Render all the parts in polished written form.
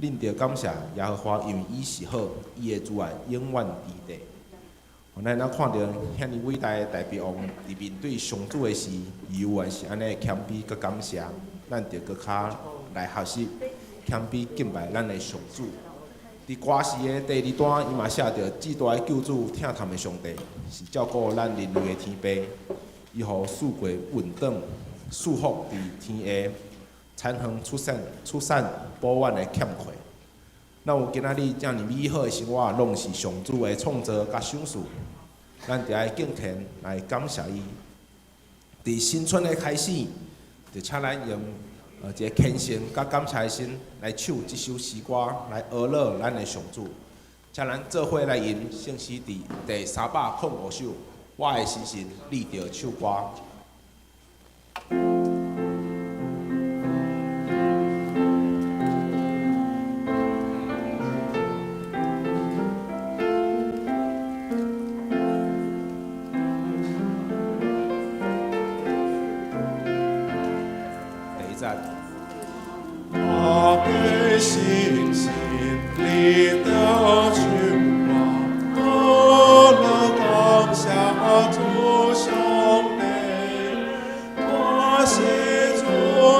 恁著感謝耶和華，因為伊是好，伊的慈愛永遠佇地。咱若看著遐爾偉大的大衛王，佇面對上主的時，伊猶原是按呢謙卑佮感謝，咱著閣較來學習謙卑敬拜咱的上主。佇歌詞的第二段，伊嘛寫著至大的救主、疼痛的上帝，是照顧咱人類的天父，伊予四季運轉，賜福佇天下，田園出產出產補阮的欠缺。咱有今仔日遮爾美好的生活，攏是上主的創造佮賞賜，咱著愛敬虔來感謝伊。佇新春的開始，就請咱用一个虔誠佮感謝的心來唱這首詩歌，來呵咾咱的上主。請咱做伙來吟聖詩佇第305首，我的心神你著唱歌。第一節。我的心神你著唱歌，呵咾感謝主上帝。我是主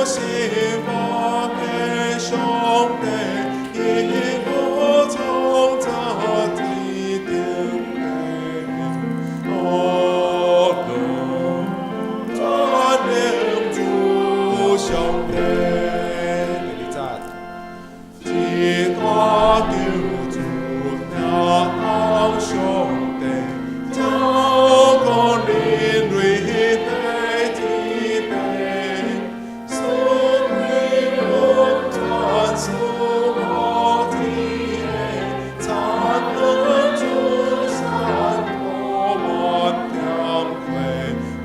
是我的上帝，伊有創造天頂地。呵咾全能主上帝。第二節。至大救主疼痛上帝，照顧人類的天父，賜開溫泉賜福天下，田園出產補阮欠缺，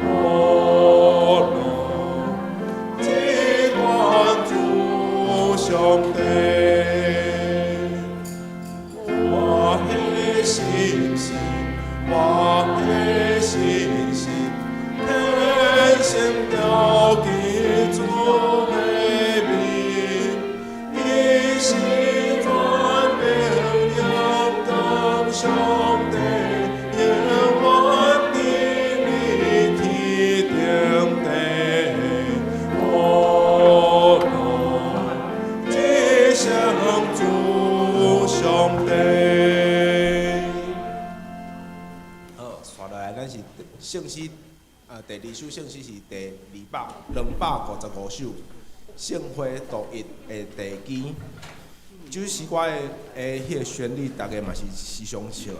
呵咾至關主上帝。我的心神，我的心神，虔誠牢記主的名，伊是全能榮光上帝，永遠佇立天頂地。呵咾至聖主上帝。好，紲落來，咱是聖詩，第二首聖詩是第255首，聖會獨一的地基。這首詩歌的彼個旋律，大家嘛是時常唱的。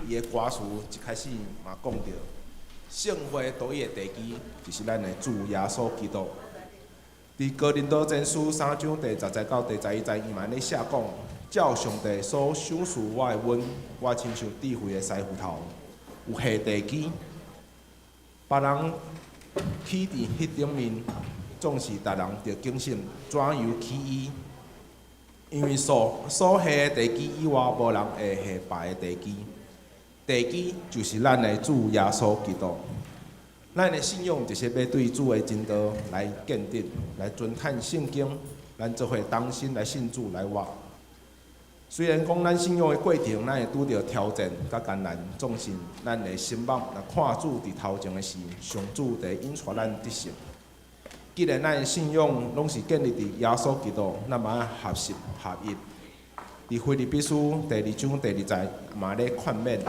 伊的歌詞一開始嘛講著，聖會獨一的地基，就是咱的主耶穌基督。佇哥林多前書3章第10節到第11節，伊嘛按呢寫講，照上帝所賞賜我的恩，我親像智慧的師傅頭，有下地基，別人起佇彼頂面，總是逐人著警醒，怎樣起伊？因為所下的地基以外，無人會下別的地基。地基就是咱的主耶穌基督。咱的信仰就是欲對主的真道來建立，來遵探聖經，咱做伙同心來信主來活。雖然講咱信仰的過程，咱會拄著挑戰佮艱難，總是咱的心目若看主佇頭前的時，上主會引帶咱得勝。既然咱的信仰攏是建立佇耶穌基督，咱嘛愛學習合一。佇腓立比書第2章第2節嘛咧勸勉，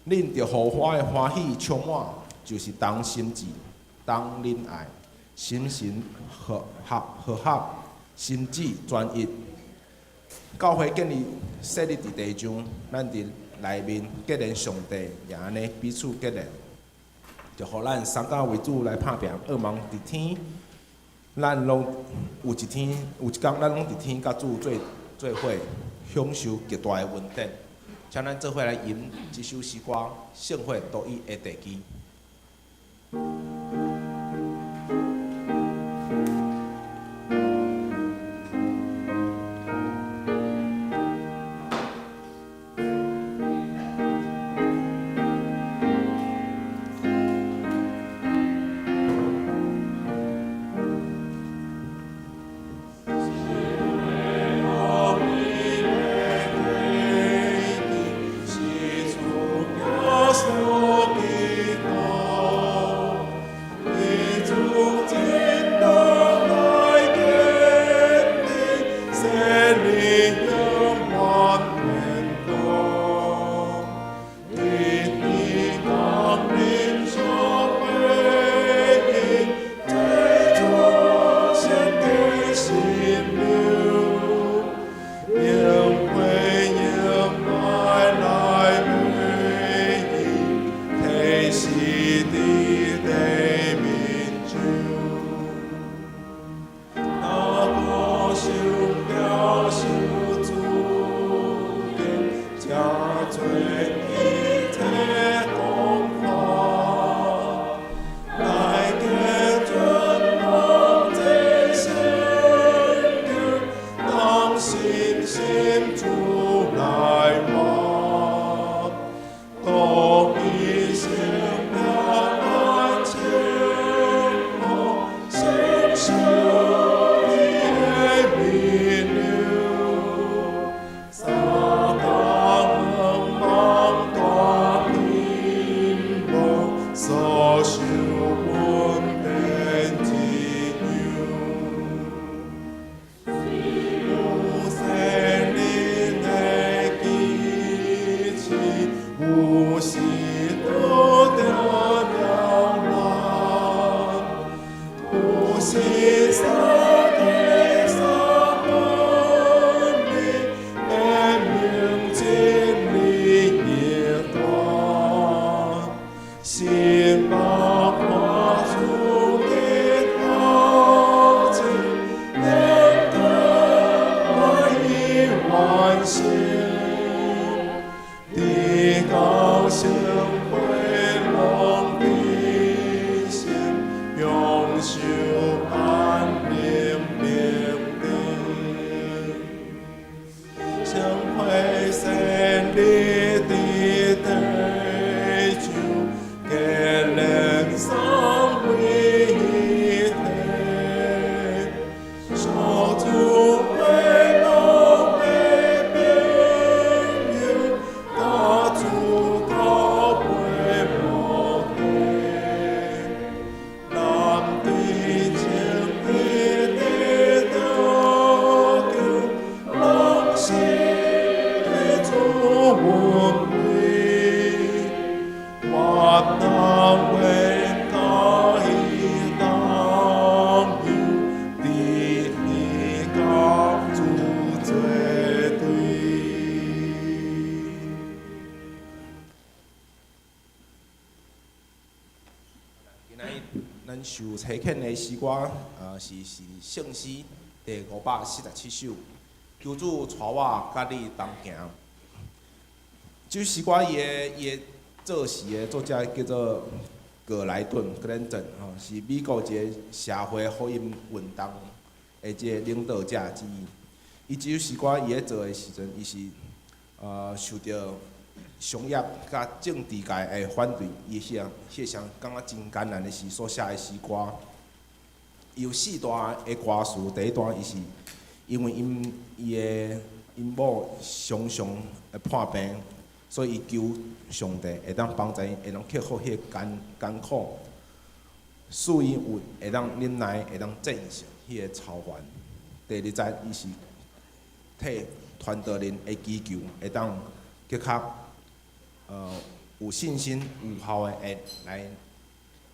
恁著予我的歡喜充滿，就是同心志、同仁愛、心神和合和合，心志專一。教會建立設立佇地上，咱佇內面結連上帝，也按呢彼此結連，就予咱三工為主來拍拚，渴望佇天，咱攏有一天有一工，咱攏佇天佮主做做伙，享受極大的恩典。請咱做伙來吟這首詩歌《聖會獨一的地基》。我理永遠堅固，對天降臨上回應，最祖先的心流，永會永愛來回應，提示的地面上。那個想了受主定，成做一切公看，來見尊王這聖經，當信心主來活，多以生命來稱呼，聖聖的名流，三更望大屏幕，所受恩典之有。有聖靈的機器，有時拄著了難，有時三更三分理，明明真理一段，心目看主的頭前，能夠可以完成。直到聖會攏得勝，享受安寧平定。聖會聖禮佇地上，結連三位一體，小主會老的朋友，大主教會無體，咱對情義的得救，攏是對主恩惠。我當為甲伊同遊，佇天甲主做對。今仔日咱受差遣的詩歌，是聖詩第547首，求主帶我佮你同行。這首詩歌伊的作詞的作者叫做葛萊頓格蘭頓吼，是美國一個社會福音運動的這個領導者之一。伊這首詩歌伊咧做的時陣，伊是受著商業佮政治界的反對，伊彼時感覺真艱難的時所寫的詩歌。伊有四段的歌詞，第一段伊是因為𪜶某常常會破病，所以伊求上帝會當幫助𪜶，會當克服彼个艱苦，使伊有會當忍耐，會當戰勝彼个愁煩。第二節伊是替傳道人的祈求，會當閣較有信心、有效的會來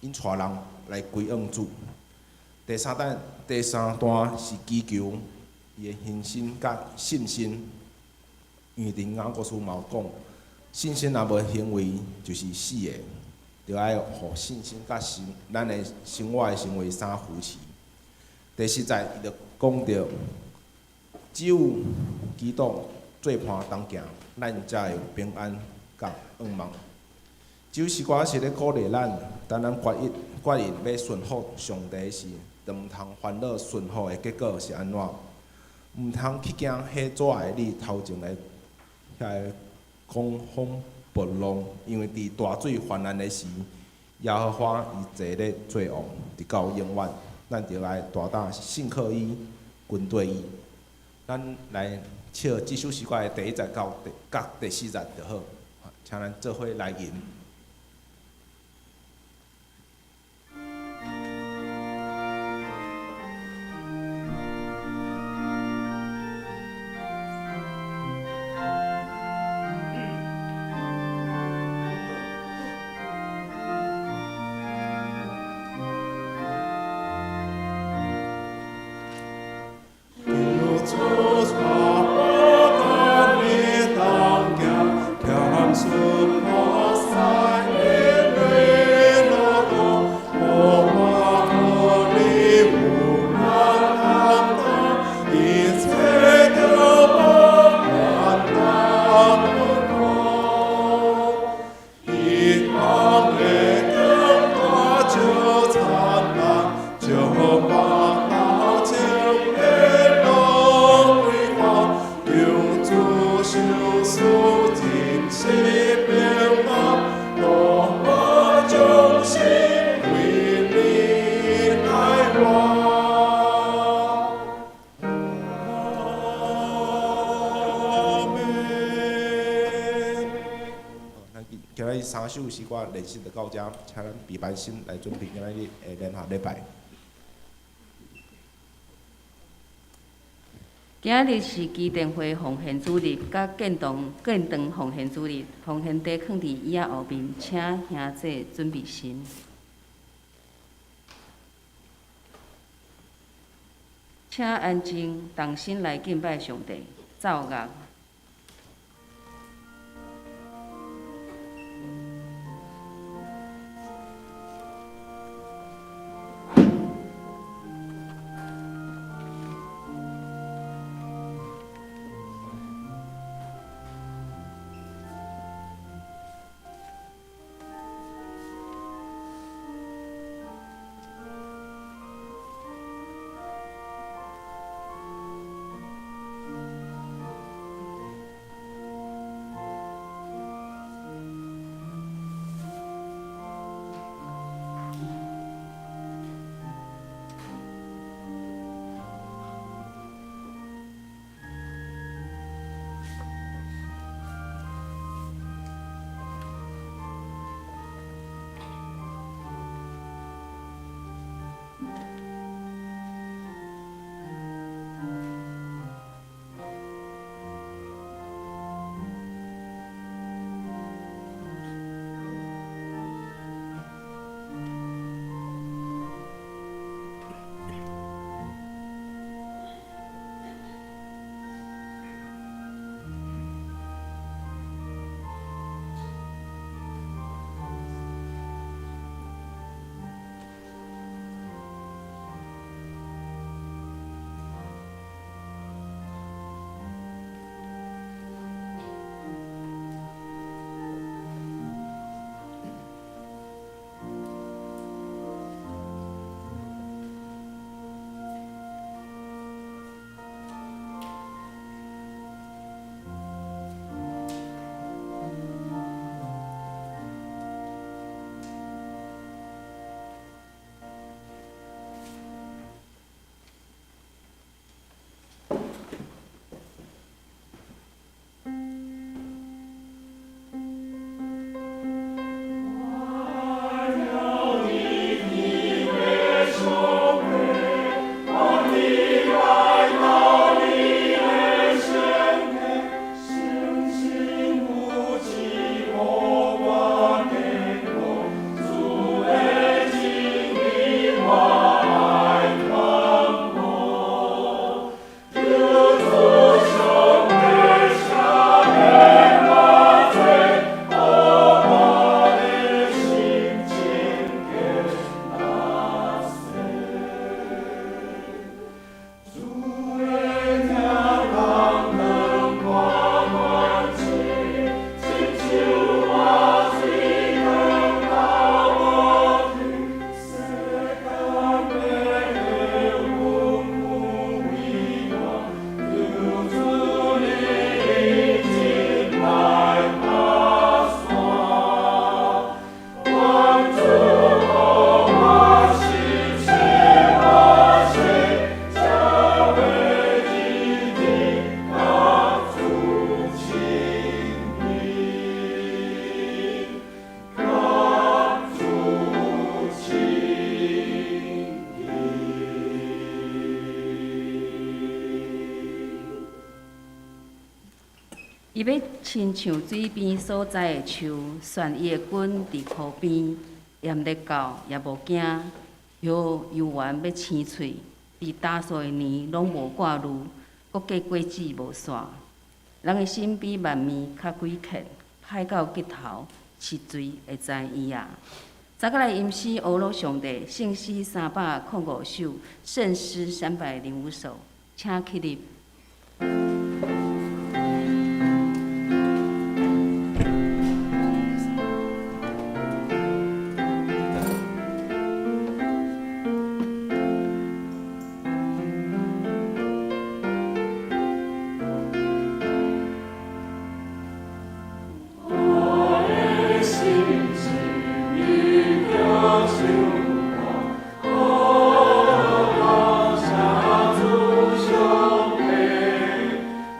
引帶人來歸向主。第三段是祈求伊的恒心佮信心，因為佇雅各書嘛有講，信心若無行為就是死的，著愛予信心佮咱的生活的行為相扶持。第四節伊就講著，只有基督做伴同行，咱才會有平安佮盼望。這首詩歌是咧鼓勵咱，當咱決意欲順服上帝時，毋通煩惱順服的結果是按怎，毋通去驚彼阻礙你頭前的遐个狂風暴浪，因為佇大水泛濫的時，耶和華伊坐咧做王，直到永遠。咱著愛大膽信靠伊，跟綴伊。咱來唱這首詩歌的第一節到第四節就好，請咱做伙來吟。日三首詩歌練習就到遮，請咱備班心來準備今仔日的聯合禮拜。今仔日是基甸會奉獻主日，佮建堂建堂奉獻主日，奉獻袋囥佇椅仔後面，請兄弟準備心。請安靜，同心來敬拜上帝。奏樂。伊欲親像水邊所栽的樹，旋伊的根佇溪邊，炎熱到也無驚，葉猶原欲青翠，佇焦燥的年攏無掛慮，閣結果子無散。人的心比萬物較詭譎，歹到極頭，是誰會知伊啊？再閣來吟詩呵咾上帝，聖詩305首，聖詩305首，請起立。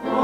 我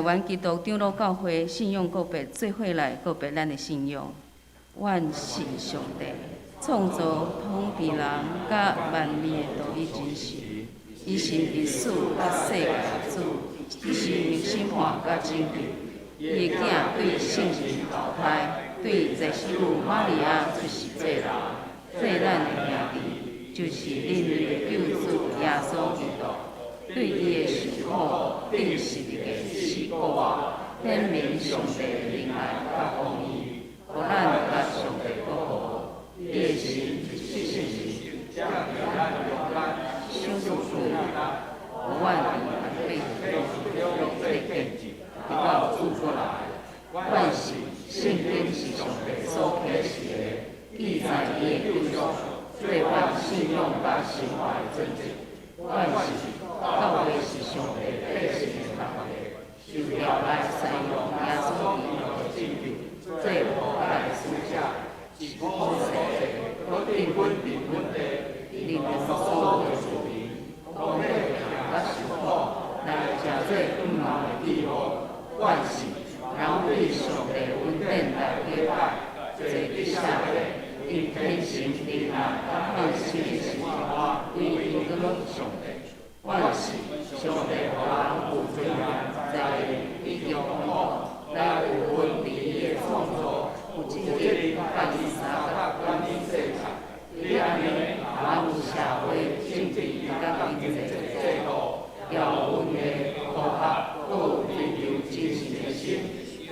灣基督長老教會信仰告白，做伙來告白咱的信仰。阮信上帝，創造統治人佮萬物的獨一真神，伊是歷史佮世界的主，伊是審判佮拯救。伊的囝對聖神投胎，對祭司母瑪利亞出世做人，做咱的兄弟，就是人類的救主耶穌基督。對伊的受苦，釘十字架死復活，顯明上帝的仁愛佮公義，予咱佮上帝復和。伊的神是聖神，賞賜予阮佇萬輩中做見證，直到主閣來。阮信聖經是上帝所啟示的，記載伊的救贖，做阮信仰佮生活的準則。阮信教會是上帝百姓的團體，受召來宣揚耶穌基督的拯救，做悔改的使者，是普世的靈魂所有的子民，通過疼佮受苦來成做盼望的記號。阮信人對上帝恩典來悔改，坐佇社會，因虔誠仁愛佮獻身的生活，歸榮光予上帝。阮信上帝予人有尊嚴、財力以及豐富，來有份佇伊的創造，有責任佮伊相佮管理世界。佇按呢，人有社會、政治佮經濟制度，條文的科學，閣有追求真神的心。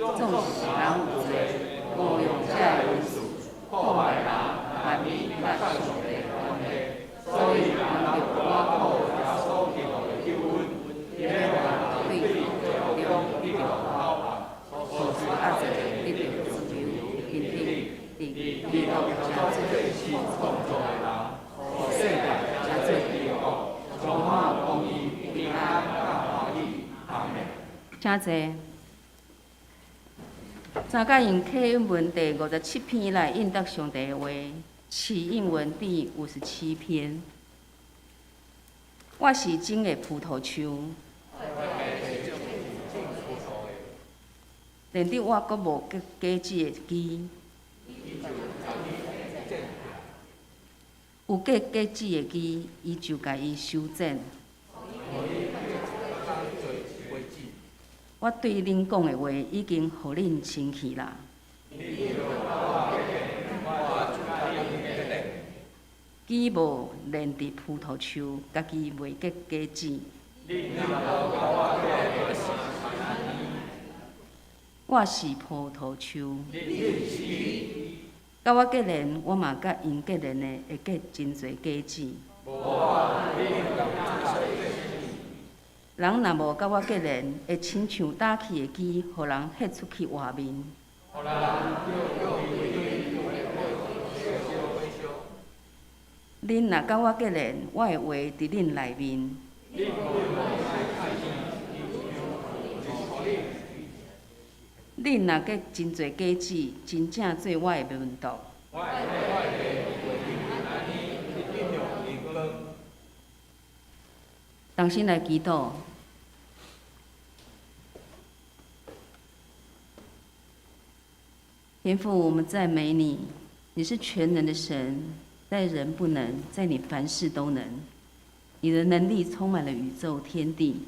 總是人有罪，誤用這个恩賜，破壞人、萬物佮上帝的關係，所以人著倚靠耶穌基督的救恩，免對罪中得著考驗，予壓制得著自由、平等，佇基督成做創造的人，予世界成做天國，充滿公義、平安佮歡喜。阿們。請坐。三甲用啟應文第五十七篇來應答上帝的話，啟應文第五十七篇。我是真的葡萄樹，連得我閣無結果子的枝，有結果子的枝，伊就共伊修剪。我對恁講的話，已經予恁清氣啦。枝無連佇葡萄樹，家己袂結果子。我是葡萄樹。佮我結連，我嘛佮𪜶結連的，會結真濟果子。人若無佮我結連，會親像焦去的枝，予人彼出去外面。恁若佮我結連，我的話佇恁內面。恁若結真濟果子，真正做我的門徒。同心來祈禱。天父，我們讚美你，你是全能的神，在人不能，在你凡事都能。你的能力充滿了宇宙天地，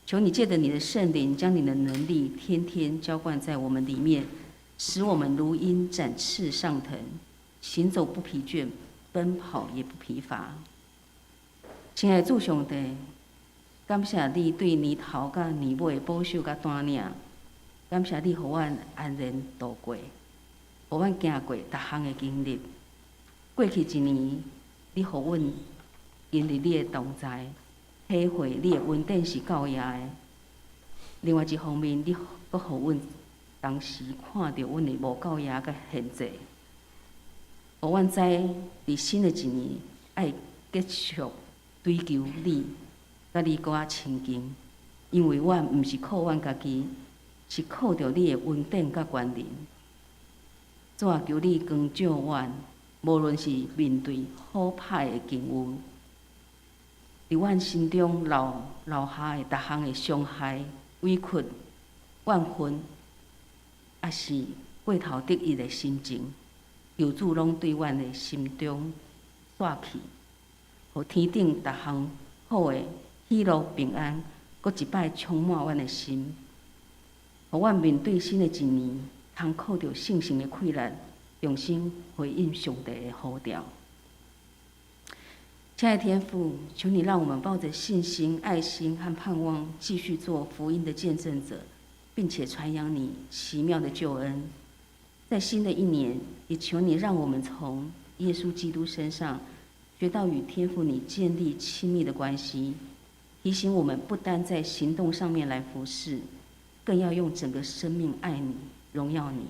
求你借著你的聖靈，將你的能力天天澆灌在我們裡面，使我們如鷹展翅上騰，行走不疲倦，奔跑也不疲乏。親愛的主上帝，感謝你對年頭佮年尾保守佮帶領，感謝你予阮安然度過，予阮行過逐項的經歷。過去一年，你予阮經歷你的同在，體會你的恩典是夠額的。另外一方面，你閣予阮同時看著阮的無夠額佮限制，予阮知佇新的一年愛繼續追求你，佮你閣較親近，因為阮毋是靠阮家己，是靠著你的恩典佮權能。主啊，求你光照阮，無論是面對好歹的境遇，佇阮心中留下的逐項的傷害、委屈，怨恨，抑是過頭得意的心情，求主攏對阮的心中煞去，予天頂逐項好的喜樂平安，閣一擺充滿阮的心，予阮面對新的一年，通靠著聖神的氣力，重新回應上帝的呼召。親愛的天父，求你讓我們抱著信心、愛心和盼望，繼續做福音的見證者，並且傳揚你奇妙的救恩。在新的一年，也求你讓我們從耶穌基督身上學到與天父你建立親密的關係，提醒我們不單在行動上面來服侍，更要用整個生命愛你、榮耀你。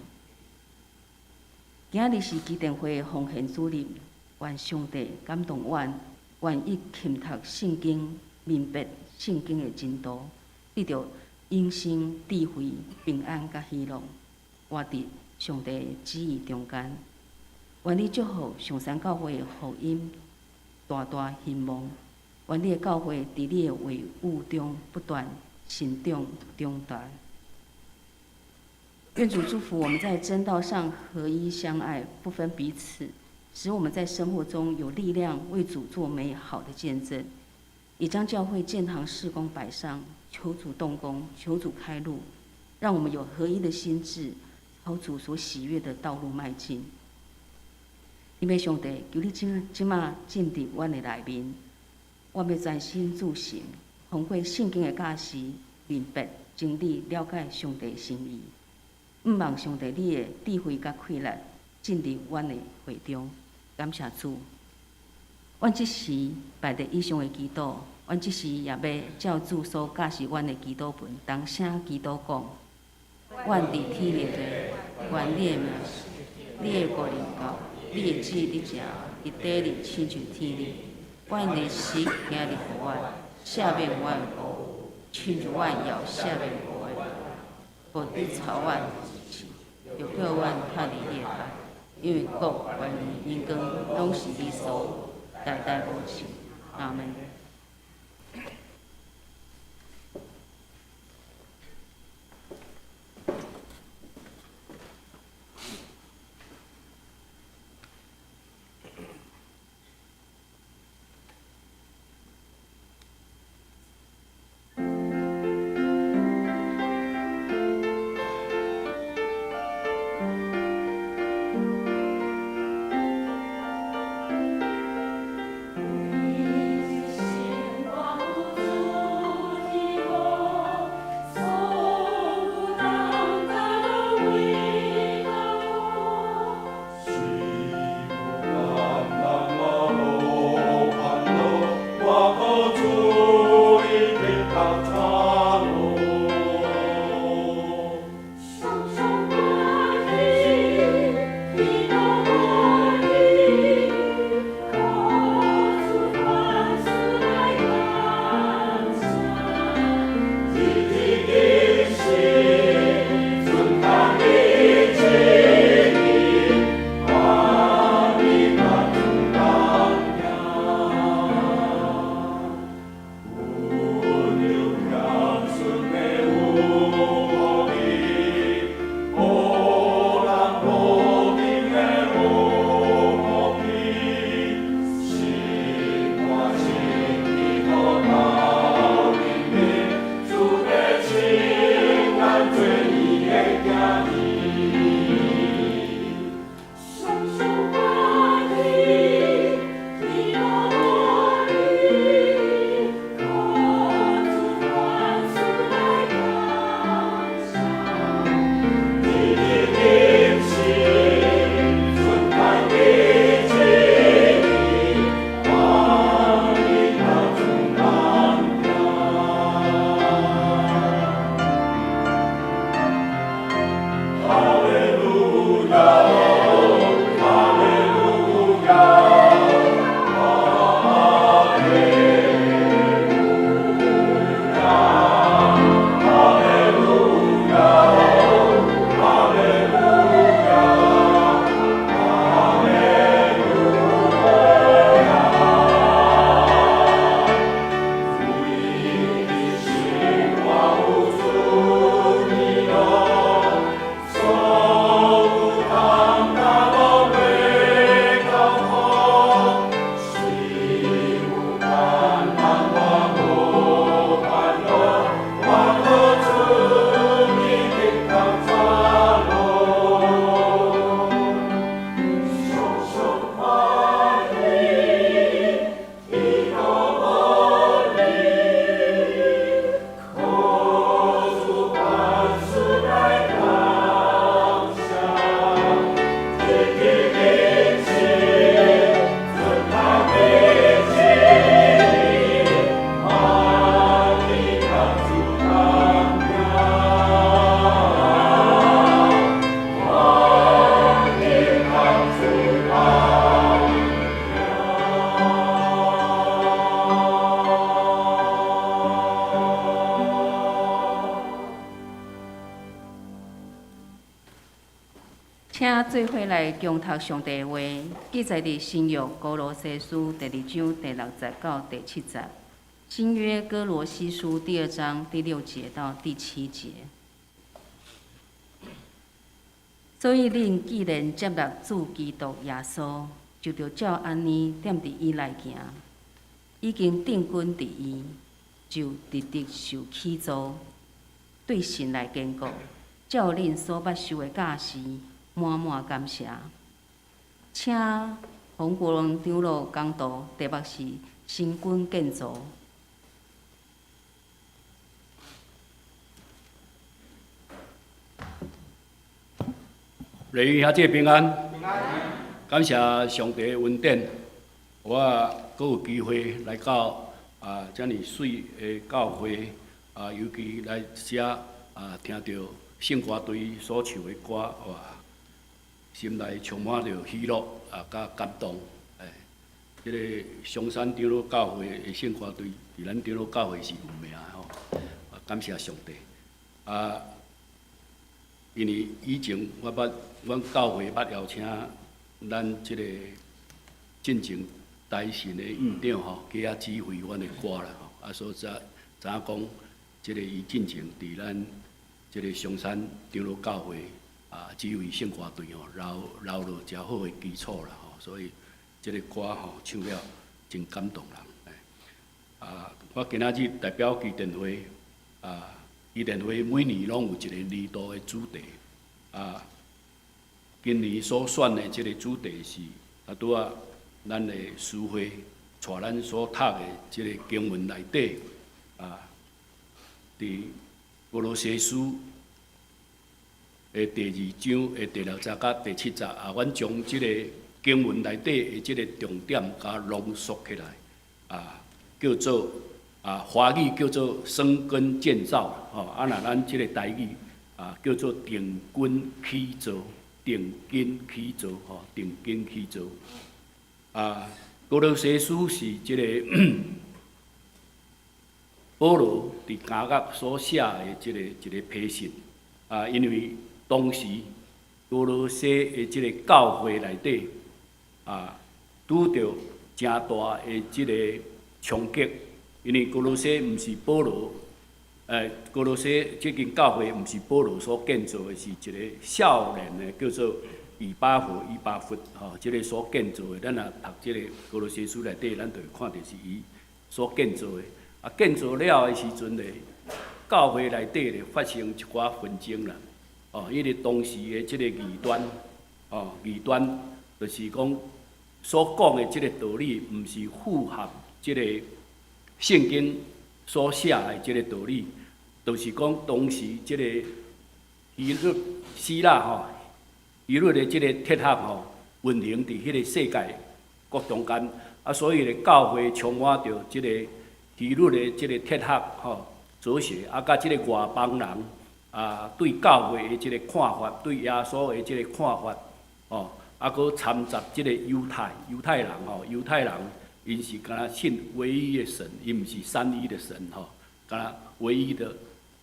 今日是基甸會的奉獻主日，願上帝感動阮，願意勤讀聖經，明白聖經的真道，得著永生、智慧、平安佮喜樂，活佇上帝的旨意中間。願你祝福上山教會的福音大大興旺，願你的教會佇你的話語中不斷成長長大。願主祝福我們在真道上合一相愛，不分彼此，使我們在生活中有力量為主做美好的見證，也將教會建堂事工擺上，求主動工，求主開路，讓我們有合一的心志，朝主所喜悅的道路邁進。天父上帝，求你這這馬進佇阮的內面，我欲專心注神，通過聖經的教示，明白真理，了解上帝的心意。毋望上帝你的智慧佮氣力進入阮的會中，感謝主。阮這時拜著以上的祈禱，阮這時也欲照主所教示阮的祈禱文，同聲祈禱講：阮佇天的父，願你的名聖，你的國臨到，你的旨意行，佇地裡親像天裡。阮的食今日予阮，赦免阮的過，親像阮也有赦免過的。無得操阮試，著叫阮脫離你的害，因為國、權勢、榮光，攏是你所有，代代無盡。阿們。 We 請做伙來恭讀上帝的話，記載佇新約歌羅西書第二章第六節到第七節。新約歌羅西書第二章第六節到第七節。所以恁既然接納主基督耶穌，就著照按呢踮佇伊內行，已經定根佇伊，就直直受起造，對信來堅固，照恁所捌受的教示，滿滿感謝。請洪國榮長老講道，題目是深根建造。雷兄姊平安，感謝上帝的恩典，我閣有機會來到啊遮爾媠的教會啊，尤其來遮啊聽著聖歌隊所唱的歌，哇，心內充滿著喜樂啊，佮感動。哎，這个松山長老教會的聖歌隊，佇咱長老教會是有名的吼。啊，感謝上帝。啊，因為以前我捌，阮教會捌邀請咱這个進前台神的院長吼，去遐指揮阮的歌啦吼。啊，所以才知影講，這个伊進前佇咱這个松山長老教會。啊，指揮聖歌隊吼，留留落誠好的基礎啦吼，所以這个歌吼唱了真感動人。啊，我今仔日代表基甸會，啊，基甸會每年攏有一个年度的主題，啊，今年所選的這个主題是啊，拄仔咱的司會帶咱所讀的這个經文內底，啊，佇歌羅西書的第二章的第六節佮第七節啊，阮將這個經文內底的這個重點共濃縮起來，啊，叫做啊，華語叫做生根建造，吼，啊，若咱這個台語啊，叫做定根起造，定根起造，吼，定根起造。啊，歌羅西書是這個保羅佇監獄所寫的這個一個批信，啊，因為當時歌羅西的這個教會內底啊，拄著誠大的這個衝擊，因為歌羅西毋是保羅，歌羅西這間教會毋是保羅所建造的，是一個少年的叫做以巴弗、以巴弗吼，這個所建造的。咱若讀這個歌羅西書內底，咱就會看著是伊所建造的。啊，建造了的時陣咧，教會內底咧發生一寡紛爭啦。哦，因為當時的這個異端，哦，異端就是講所講的這個道理，毋是符合這個聖經所寫的這個道理，就是講當時這個希律希臘吼，希律的這個哲學吼，運行佇彼個世界各中間，啊，所以咧教會充滿著這個希律的這個哲學吼哲學，啊，佮這個外邦人。啊，對教會的這個看法，對耶穌的這個看法，哦，啊，閣摻雜這個猶太猶太人吼，猶太人𪜶是敢若信唯一的神，伊毋是三一的神吼，敢若唯一的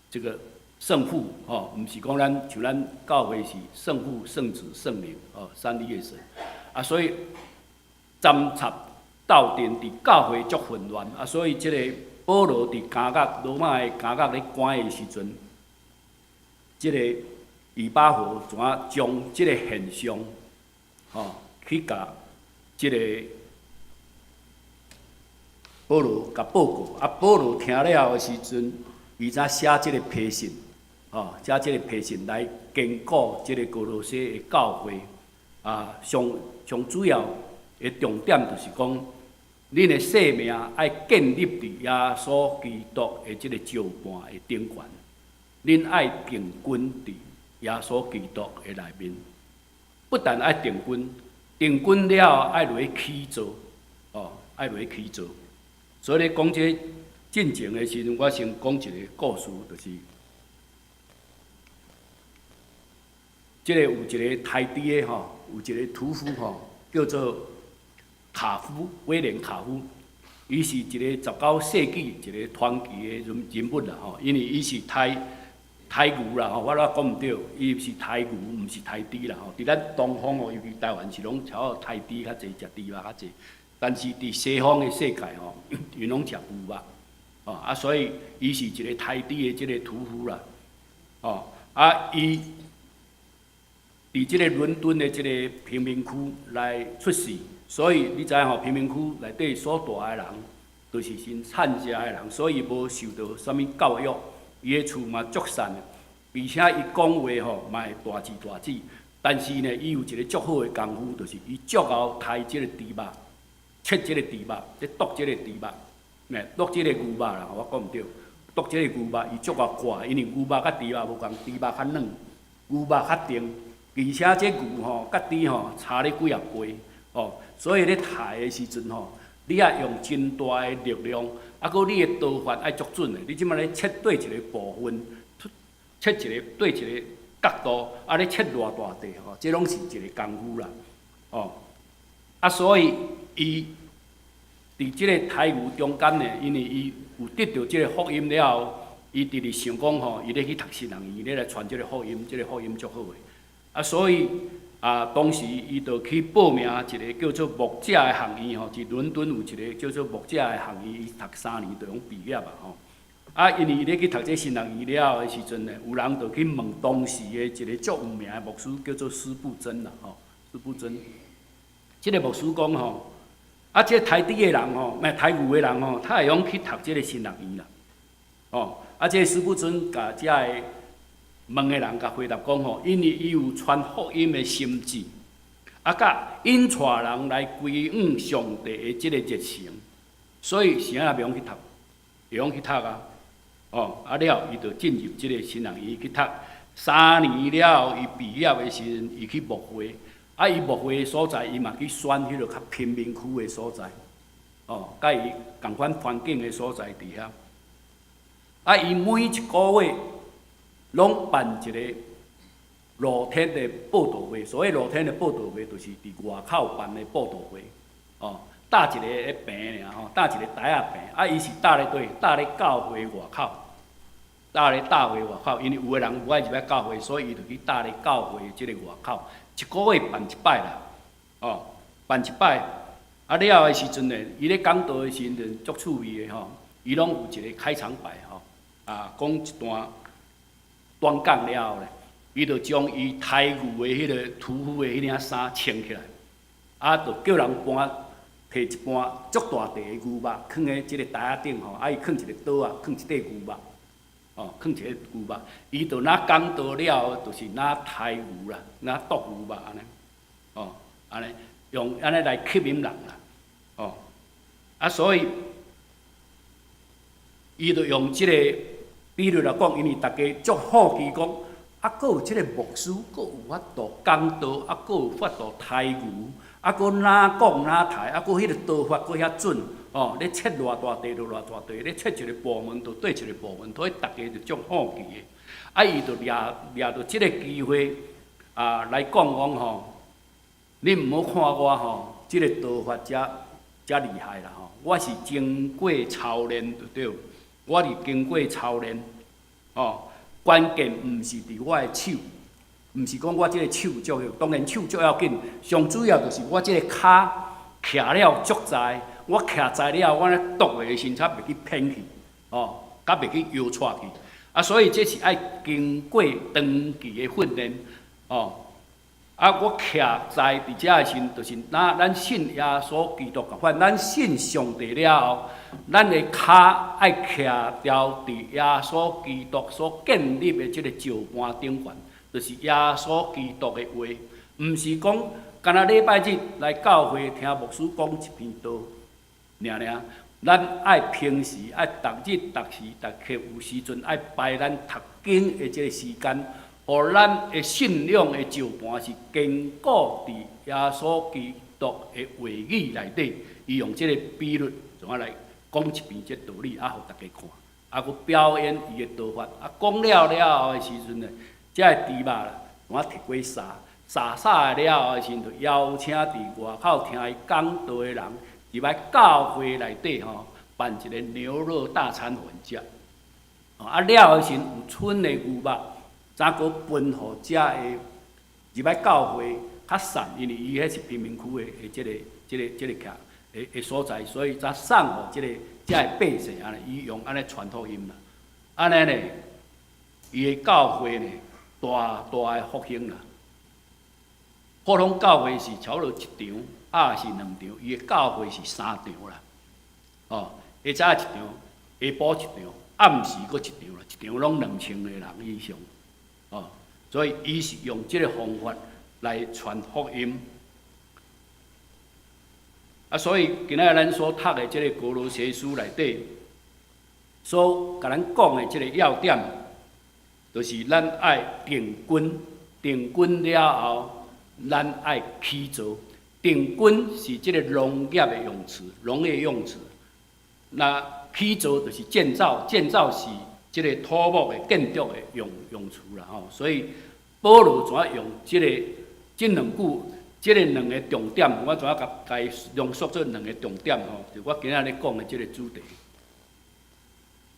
這個聖父吼，毋是講咱像咱教會是聖父、聖子、聖靈哦，三一的神，啊，所以摻雜鬥陣佇教會足混亂，啊，所以這個保羅佇監獄羅馬的監獄咧關的時陣。這個以巴弗怎將這個現象，吼，去共這個保羅共報告。啊，保羅聽了的時陣，伊才寫這個批信，吼，寫這個批信來堅固這個歌羅西的教會。啊，上上主要的重點就是講，恁的生命愛建立佇耶穌基督的這個石盤的頂懸。恁愛定根佇耶穌基督的內面，不但愛定根，定根了後愛落去起造，哦，愛落去起造。所以咧講這進前的時陣，我先講一個故事，就是這個有一個刣豬的吼，有一個屠夫吼，叫做卡夫，威廉卡夫，伊是一個19世紀一個傳奇的人人物啦吼，因為伊是刣。刣牛啦吼，我咧講毋對，伊是刣牛，毋是刣豬啦吼。佇咱東方吼，尤其台灣是攏超刣豬較濟，食豬肉較濟。但是佇西方的世界吼，𪜶攏食牛肉，哦啊，所以伊是一個刣豬的這個屠夫啦，哦啊，伊佇這個倫敦的這個貧民區來出世，所以你知影吼，貧民區內底所蹛的人，都是真慘食的人，所以無受著啥物教育，伊的厝嘛足散的，而且伊講話吼嘛會大字大字，但是呢，伊有一個足好的功夫，就是伊足𠢕刣這個豬肉。切這個豬肉，咧剁這個豬肉，呢剁這個牛肉啦，我講毋對，剁這個牛肉伊足𠢕割，因為牛肉佮豬肉無仝，豬肉較軟，牛肉較甜，而且這牛吼佮豬吼差咧幾仔倍，哦，所以咧刣的時陣吼，你愛用真大的力量，啊，閣你的刀法愛足準的，你這擺咧切對一個部分，切一個對一個角度，啊，咧切偌大塊吼，這攏是一個功夫啦，哦，啊，所以伊佇這個刣牛中間呢，因為伊有得著這個福音了後，伊直直想講吼，伊咧去讀神學院，咧來傳這個福音，這個福音足好的。啊，所以啊，當時伊就去報名一個叫做牧者的學院吼，佇倫敦有一個叫做牧者的學院，伊讀3年就攏畢業啊吼。啊，因為伊咧去讀這神學院了後的時陣呢，有人就去問當時的一個足有名的牧師，叫做司布真啦吼，司布真。這個牧師講吼，啊，這刣豬的人吼，毋刣牛的人吼，他會用去讀這個神學院啦。哦，啊，這個司布真共遮个問的人共回答講吼，因為伊有傳福音的心志，啊，佮引帶人來歸向上帝的這個熱誠，所以啥也袂用去讀，會用去讀啊。哦，啊了，伊就進入這個神學院去讀，3年了後，伊畢業的時陣，伊去牧會。啊！伊牧會的所在，伊嘛去選彼個較貧民區的所在，哦，佮伊仝款環境的所在佇遐。啊！伊每一個月攏辦一個露天的佈道會，所謂露天的佈道會，就是佇外口辦的佈道會，哦，搭一個彼棚爾吼，搭一個台仔棚。啊，伊是搭咧佗？搭咧教會外口，搭咧教會外口，因為有的人無愛入來教會，所以伊就去搭咧教會這個外口。一個月辦一擺啦，哦，辦一擺，啊了的時陣呢，伊咧講道的時陣足趣味的吼，伊攏有一個開場白吼，啊，講一段短講了後咧，伊就將伊刣牛的彼個屠夫的彼領衫穿起來，啊，就叫人搬提一盤足大塊的牛肉，囥佇這個台仔頂吼，啊，伊囥一個桌仔，囥一塊牛肉。哦，囥一个牛肉，伊就若講道了，就是若刣牛啦，若剁牛肉按呢，哦，按呢用按呢來吸引人啦，哦，啊，所以伊就用這個比喻來講，因為逐家足好奇講，啊，閣有這個牧師，閣有法度講道，啊，閣有法度刣牛，啊，閣哪講哪刣，啊，閣彼個刀法閣遐準。哦，咧切偌大塊就偌大塊，咧切一個部門就對一個部門，所以逐家就足好奇的。啊，伊就掠掠著這個機會啊，來講講吼，你毋好看我吼，這個刀法遮遮厲害啦吼，我是經過操練就對，我是經過操練，哦，關鍵毋是佇我的手，毋是講我這個手足好，當然手足要緊，上主要就是我這個跤徛了足在。我徛在了，我咧剁的時陣才袂去偏去，哦，才袂去搖掣去。啊，所以這是愛經過長期的訓練，哦。啊，我徛在佇遮的時陣，就是若咱信耶穌基督仝款，咱信上帝了後，咱的跤愛徛牢佇耶穌基督所建立的這個石盤頂懸，就是耶穌基督的話，毋是講干焦禮拜日來教會聽牧師講一篇道。爾爾，咱愛平時愛逐日、逐時、逐刻有時陣愛排咱讀經的這個時間，予咱的信仰的石盤是堅固佇耶穌基督的話語內底。伊用這個比喻，怎啊來講一遍這道理，啊，予逐家看，啊，閣表演伊的刀法。啊，講了了後的時陣呢，這个豬肉啦，怎啊提過殺，殺殺了後的時陣，就邀請佇外口聽伊講道的人，入來教會內底吼，辦一個牛肉大餐予𪜶食。啊了的時有春的牛肉，才閣分予遮的入來教會較散，因為伊彼是貧民區的這個徛的所在，所以才送予這个遮的百姓按呢，伊用按呢傳福音啦。按呢呢，伊的教會呢，大大的復興啦。普通教會是差不多一場，抑是兩場，伊的教會是三場啦。哦，下早一場，下晡一場，暗時閣一場啦，一場攏2000個人以上。哦，所以伊是用這个方法來傳福音。啊，所以今仔日咱所讀的這个歌羅西書內底，所共咱講的這个要點，就是咱愛定根，定根了後，咱愛起造。定根是這个農業的用詞，農業用詞。那起造就是建造，建造是這个土木的建築的用詞啦吼。所以保羅怎樣用這兩句，這个兩个重點，我怎樣共共伊濃縮做兩个重點吼？就我今仔日講的這个主題。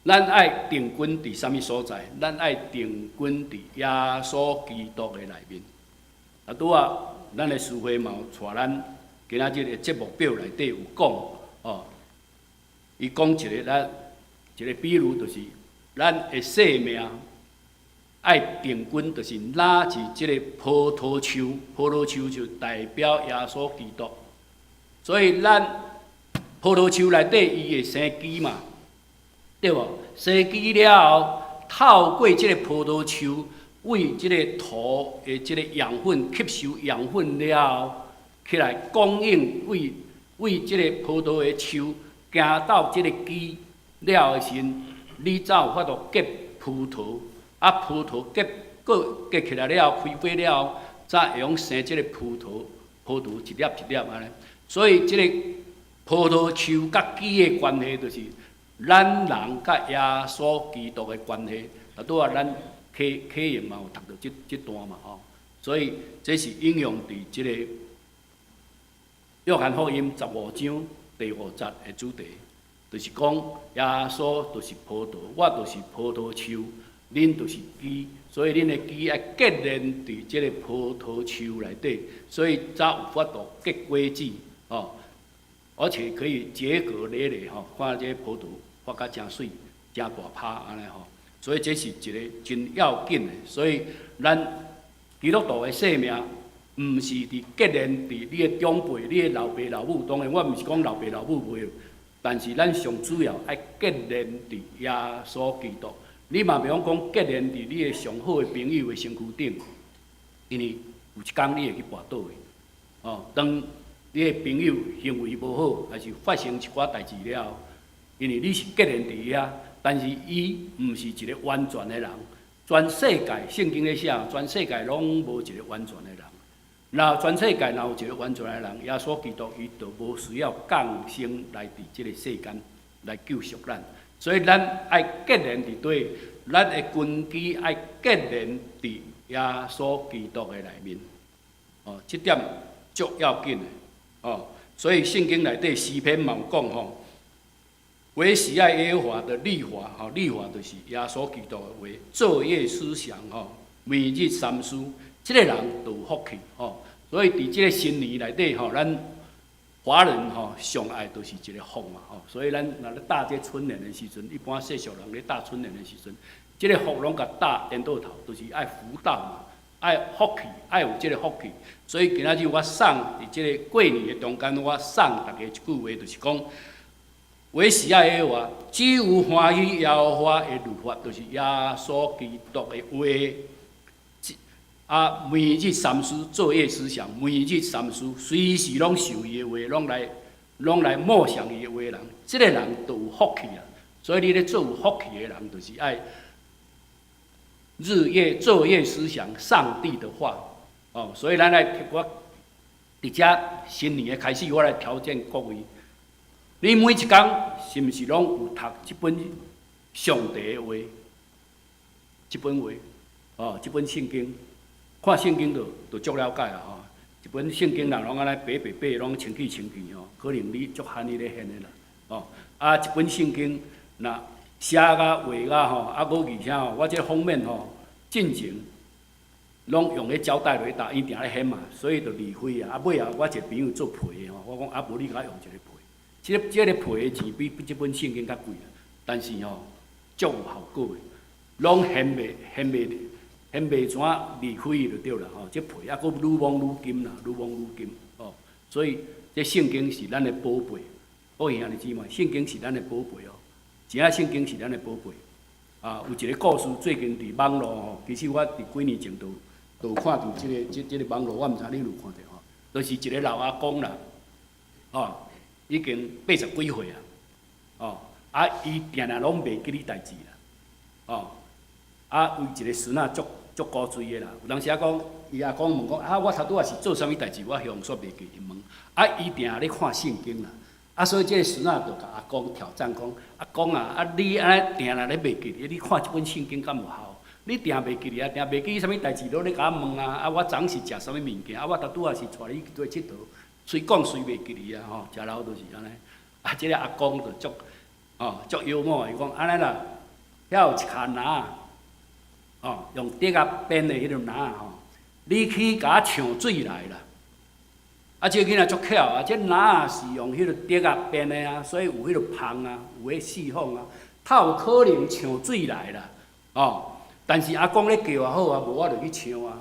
咱愛定根佇啥物所在？咱愛定根佇耶穌基督的內面。啊，拄仔咱的司會嘛有帶咱今仔日的節目表內底有講哦，伊講一个咱一个比喻，就是咱的生命愛定根，就是若是這个葡萄樹，葡萄樹就代表耶穌基督，所以咱葡萄樹內底伊會生枝嘛，對無？生枝了後，透過這個葡萄樹為這个土的這个養分吸收養分了後，起來供應為這个葡萄的樹行到這个枝了的時陣，你才有法度結葡萄。啊，葡萄結果結起來了後，開花了後，才會用生這个葡萄，葡萄一粒一粒按呢。所以這个葡萄樹佮枝的關係，就是咱人佮耶穌基督的關係。啊，拄仔咱啟穎嘛有讀著這段嘛吼，所以這是應用佇這个約翰福音15章第5節的主題，就是講耶穌就是葡萄，我就是葡萄樹，恁就是枝，所以恁的枝愛結連佇這个葡萄樹內底，所以才有法度結果子吼，而且可以結果累累吼，看這个葡萄發甲誠媠、誠大葩按呢吼。所以這是一个真要緊的，所以咱基督徒的生命，毋是佇結連佇你的長輩、你的老爸老母。當然，我毋是講老爸老母袂，但是咱上主要愛結連佇耶穌基督。你嘛袂用講結連佇你的上好的朋友的身軀頂，因為有一工你會去跋倒的。哦，當你的朋友行為無好，抑是發生一寡代誌了後，因為你是結連佇伊遐。但是伊毋是一个完全的人，全世界聖經咧寫，全世界攏無一个完全的人。若全世界若有一个完全的人，耶穌基督伊就無需要降生來佇這个世間來救贖咱。所以咱愛結連佇佗，咱的根基愛結連佇耶穌基督的內面。哦，這點足要緊的。哦，所以聖經內底詩篇嘛有講吼。惟喜愛耶和華的律法，吼，律法就是耶穌基督的話，晝夜思想，吼，每日三思，這个人就有福氣，吼。所以佇這个新年內底，吼，咱華人吼上愛就是一个福嘛，吼。所以咱若咧貼這春聯的時陣，一般世俗人咧貼春聯的時陣，這个福攏共貼顛倒頭，就是愛福到嘛，愛福氣，愛有這个福氣。所以今仔日我送佇這个過年的中間，我送大家一句話，就是講。惟喜愛耶和華，只有歡喜耶和華的律法，就是耶穌基督的話。啊，每日三思，晝夜思想，每日三思，隨時攏想伊的話，攏來默想伊的話人，這个人就有福氣啊。所以你咧做有福氣的人，就是愛日夜晝夜思想上帝的話。哦，所以咱來我佇遮新年的開始，我來挑戰各位。你每一工是毋是攏有讀這本上帝的話？這本話，哦，這本聖經，看聖經就足了解啊！吼，一本聖經人攏按呢白白白，攏清氣清氣吼，可能你足罕伊咧現的啦，哦，啊，一本聖經，若寫甲畫甲吼，啊，閣而且吼，我這封面吼，進前攏用彼膠帶來搭，伊定咧掀嘛，所以就離開啊。啊，尾後我一個朋友做皮的吼，我講啊，無你共我用一个皮，這個皮的錢比這本聖經較貴啊，但是吼，足有效果的，攏掀袂掀袂掀袂怎離開就對啦吼。這皮啊，閣愈摸愈金啦，愈摸愈金吼。所以這聖經是咱的寶貝，各位兄弟姊妹，聖經是咱的寶貝哦，真正聖經是咱的寶貝。啊，有一個故事最近佇網路吼，其實我佇幾年前就看著這個網路，我毋知你有看著吼，就是一個老阿公啦，吼，已經80幾歲啊，哦，啊，伊定定攏袂記得代誌啦，哦，啊，有一個孫仔足足古錐的啦，有當時仔講，伊阿公問講，啊，我頭拄仔是做啥物代誌，我向煞袂記得問，啊，伊定咧看聖經啦。啊，所以這個孫仔就共阿公挑戰講：阿公啊，啊你按呢定定咧袂記得，你看這本聖經敢有效？你定袂記得啊，定袂記啥物代誌，攏咧共我問啊！啊，我昨昏是食啥物物件？啊，我頭拄仔是帶你去佗佚佗，隨講隨袂記得啊！吼，食老就是按呢。啊，這個阿公就足，哦，足幽默，伊講按呢啦，遐有一跤籃仔，哦，用竹仔編的彼個籃仔吼，你去共我搶水來啦。啊，這個囡仔足巧啊！這籃仔是用彼個竹仔編的啊，所以有彼個縫啊，有彼四方啊，較有可能搶水來啦，哦。但是阿公咧叫啊好啊，無我就去搶啊，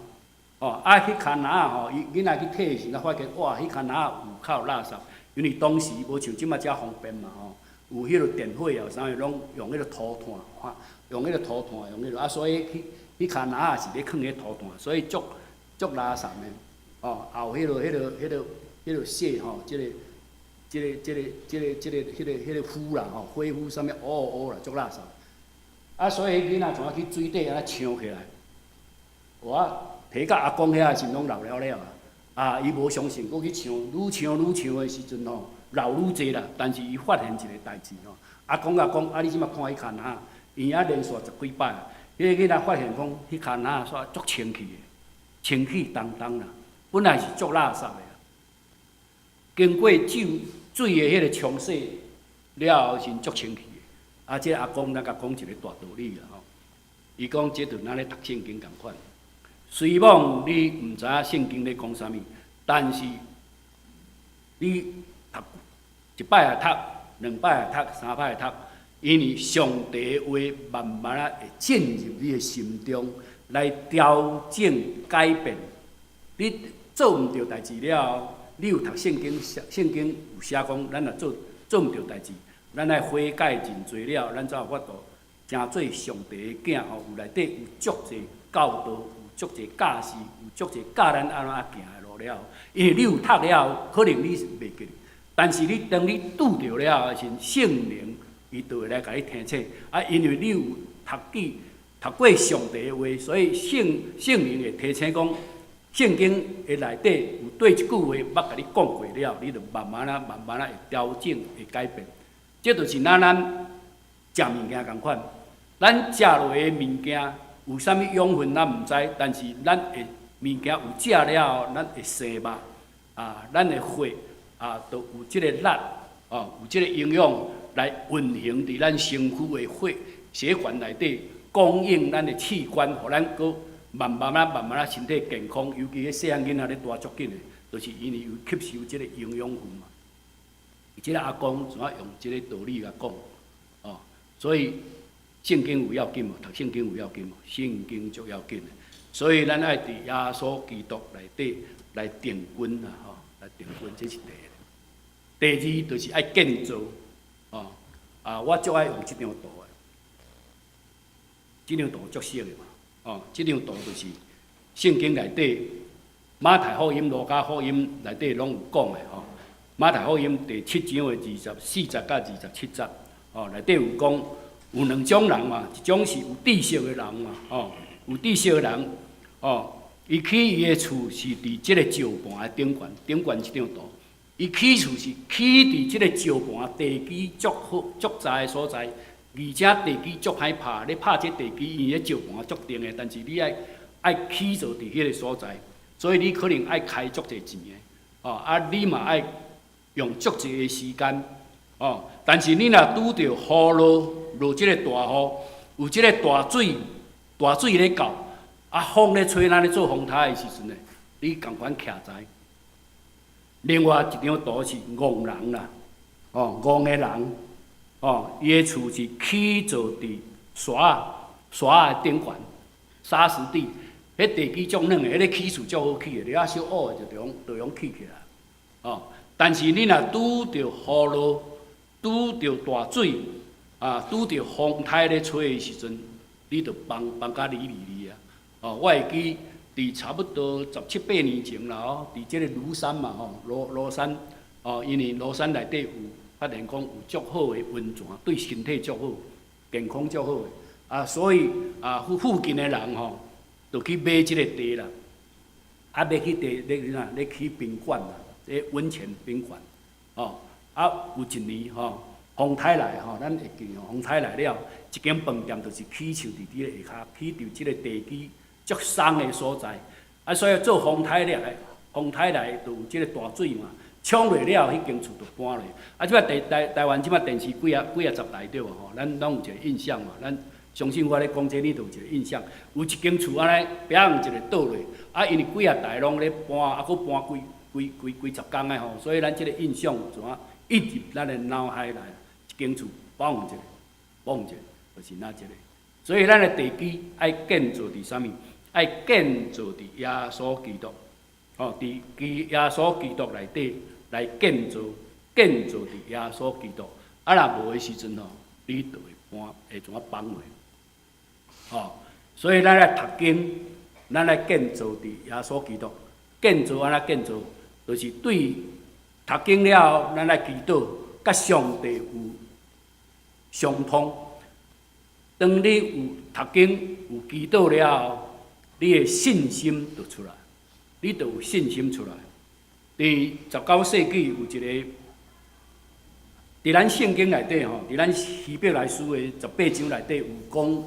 哦。啊，彼跤籃仔吼，伊囡仔去提的時陣，發現哇，彼跤籃仔有夠垃圾，因為當時無像這馬遮方便嘛吼，有彼個電火啊，啥物攏用彼個塗炭，用彼個塗炭，用彼個啊，所以彼跤籃仔是咧囥彼塗炭，所以足足垃圾的。哦，也有彼個雪吼，這個灰啦吼，火灰啥物烏烏啦，足垃圾。啊，所以彼囡仔怎啊去水底按呢搶起來？我提到阿公遐的時攏流了了啊！啊，伊無相信，閣去搶，愈搶愈搶的時陣吼，流愈濟啦。但是伊發現一個代誌吼，阿公共講，啊，你這馬看彼跤籃仔，伊遐連續十幾擺，彼個囡仔發現講，彼跤籃仔煞足清氣的，清氣當當啦。本來是足垃圾的，經過水水的彼個沖洗了後，是足清氣的。啊，這個阿公咱共講一個大道理啦吼。伊講這就咱咧讀聖經仝款，雖罔你毋知影聖經咧講啥物，但是你讀一擺也讀，兩擺也讀，三擺也讀，因為上帝的話慢慢仔會進入你的心中，來調整改變。你做毋著代誌了後，你有讀聖經，聖經有寫講，咱若做毋著代誌，咱愛悔改認罪了，咱才有法度成做上帝的囝吼。有內底有足濟教導，有足濟教示，有足濟教咱按怎行的路了。因為你有讀了後，可能你是袂記得，但是你當你拄著了的時陣，聖靈伊就會來共你提醒。啊，因為你有讀記讀過上帝的話，所以聖靈會提醒講。聖經的內底有對一句話捌共你講過了，你就慢慢仔、慢慢仔會調整、會改變。這就是咱食物件仝款，咱食落的物件有啥物養分，咱毋知，但是咱會物件有食了後，咱會生肉啊，咱的血啊，就有這個力哦，有這個營養來運行佇咱身軀的血管內底，供應咱的器官，予咱閣慢慢仔、慢慢仔身體健康，尤其彼細漢囡仔咧大足緊的，就是因為有吸收這個營養分嘛。這個阿公怎啊用這個道理來講？哦，所以聖經有要緊無？讀聖經有要緊無？聖經足要緊的。所以咱愛佇耶穌基督內底來定根啦，吼，來定根，這是第一。第二就是愛建造，哦，啊，我足愛用這張圖的，這張圖足熟的嘛。哦，這張圖就是聖經內底馬太福音、路加福音內底攏有講的吼。馬太福音第七章的24節佮27節，哦，內底有講有兩種人嘛，一種是有知識的人嘛，哦，有知識的人，哦，伊起伊的厝是佇這個石盤的頂懸，頂懸這張圖，伊起厝是起佇這個石盤地基足好、足濟的所在。而且地基足歹拍，咧拍這地基，因為彼石盤足重的，但是你愛起造佇彼個所在，所以你可能愛開足濟錢的，哦，啊，你嘛愛用足濟的時間，哦，哦，但是你若拄著雨落落這個大雨，有這個大水，大水咧到，啊風咧吹，咱咧做風颱的時陣呢，你仝款徛在。另外一張圖是戇人啦，哦，戇的人，哦，伊的厝是起造佇沙沙的頂懸，沙石地，彼地基足軟的，彼个起厝足好起的，你啊小烏的就用起起來，哦。但是你若拄著雨落，拄著大水，啊，拄著風颱咧吹的時陣，你就崩崩甲離離離啊！哦，我會記佇差不多十七八年前啦，哦，佇這個廬山嘛，吼，廬山，哦，因為廬山內底有發現講有足好的溫泉，對身體足好，健康足好的，啊，所以啊附近的人吼，就去買這個地啦，啊，買去地咧啥？咧起賓館啦，咧溫泉賓館，哦，啊，有一年吼，風颱來吼，咱會記吼，風颱來了，一間飯店就是起樹佇佇個下跤，起佇這個地基足鬆的所在，啊，所以做風颱來，風颱來就有這個大水嘛，沖落了，彼間厝就搬落。啊，這擺台灣這擺電視幾啊幾啊十台對無吼？咱攏有一個印象嘛，咱相信我咧講這，你都有一個印象。有一間厝按呢，砰一個倒落，啊，因為幾啊台攏咧搬，啊，閣搬幾幾幾幾十工的吼，所以咱這個印象怎啊一入咱的腦海內，一間厝嘣一個，嘣一個，就是那一個。所以咱的地基愛建造佇啥物？愛建造佇耶穌基督，吼，佇基耶穌基督內底來建造，建造佇耶穌基督。啊，若無的時陣吼，你就會搬，會怎啊崩落？吼，所以咱來讀經，咱來建造佇耶穌基督，建造按怎建造？就是對讀經了後，咱來祈禱，佮上帝有相通。當你有讀經、有祈禱了後，你的信心就出來，你就有信心出來。佇19世紀有一個，佇咱聖經內底吼，佇咱希伯來書的十八章內底有講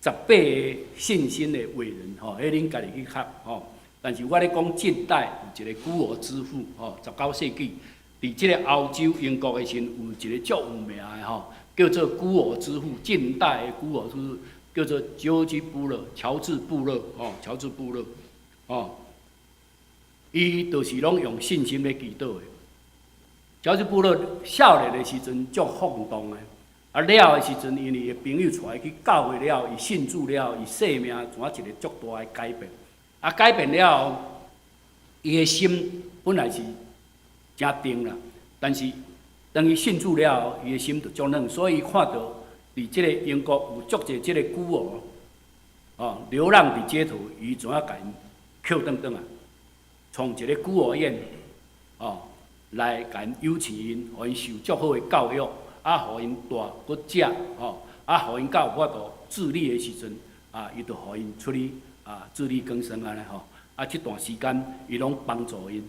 十八個信心的偉人吼，彼恁家己去讀吼。但是我咧講近代有一個孤兒之父吼，19世紀佇這個歐洲英國的時陣有一個足有名的吼，叫做孤兒之父，近代的孤兒之父叫做喬治布勒，喬治布勒吼，喬治布勒吼，伊就是攏用信心咧祈禱的。喬治布勒少年的時陣足放蕩的，啊了的時陣，因為伊的朋友帶伊去教會了，伊信主了，伊生命怎一個足大的改變。啊，改變了後，伊的心本來是誠定啦，但是當伊信主了後，伊的心就足軟，所以伊看著佇這個英國有足濟這個孤兒，哦，流浪佇街頭，伊怎啊共𪜶抾轉轉來，創一個孤兒院，哦，來共𪜶養飼𪜶，予𪜶受足好的教育，啊，予𪜶大閣食，吼，啊，予𪜶較有法度自立的時陣，啊，伊就予𪜶出去啊，自力更生按呢吼，啊，這段時間伊攏幫助𪜶，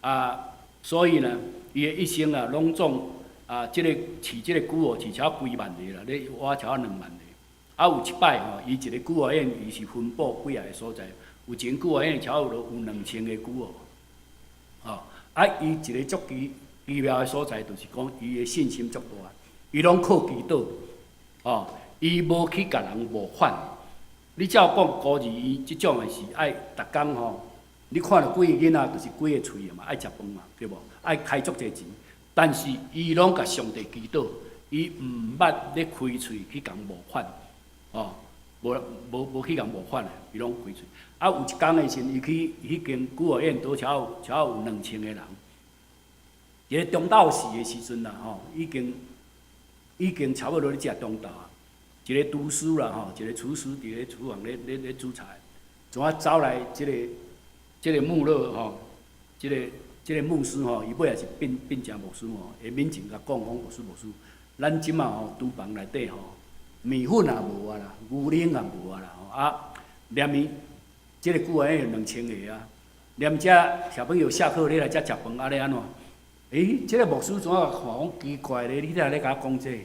啊，所以呢，伊的一生啊，攏總啊，這個飼這個孤兒飼超幾萬個啦，咧挖超2萬個。啊，有一擺吼，伊一個孤兒院，伊是分布幾啊個所在，有一間孤兒院超有有2000個孤兒，吼，啊，伊一個足奇奇妙的所在，就是講伊的信心足大，伊攏靠祈禱，哦，伊無去共人募款。你照講孤兒院這種的是愛逐工吼，你看著幾个囡仔就是幾个喙的嘛，愛食飯嘛，對無？愛開足濟錢，但是伊攏共上帝祈禱，伊毋捌咧開喙去共募款，哦，無無無去共募款的，伊攏開喙。啊，有一工的時陣，伊去彼間孤兒院，拄巧有超有2000個人。佇咧中晝時的時陣啦，吼，已經已經差不多咧食中晝啊。一個廚師啦，吼，一個廚師佇咧廚房咧咧咧煮菜，怎啊走來這個這個穆勒吼，這個這個牧師吼，伊尾仔是變變成牧師吼，會面前共講講牧師牧師，咱這馬吼廚房內底吼，麵粉也無啊啦，牛奶也無啊啦，吼啊，連伊這個孤兒院有2000個啊，連遮小朋友下課咧來遮食飯，啊咧按怎？欸，這個牧師怎啊看講奇怪咧？你哪咧共我講這個？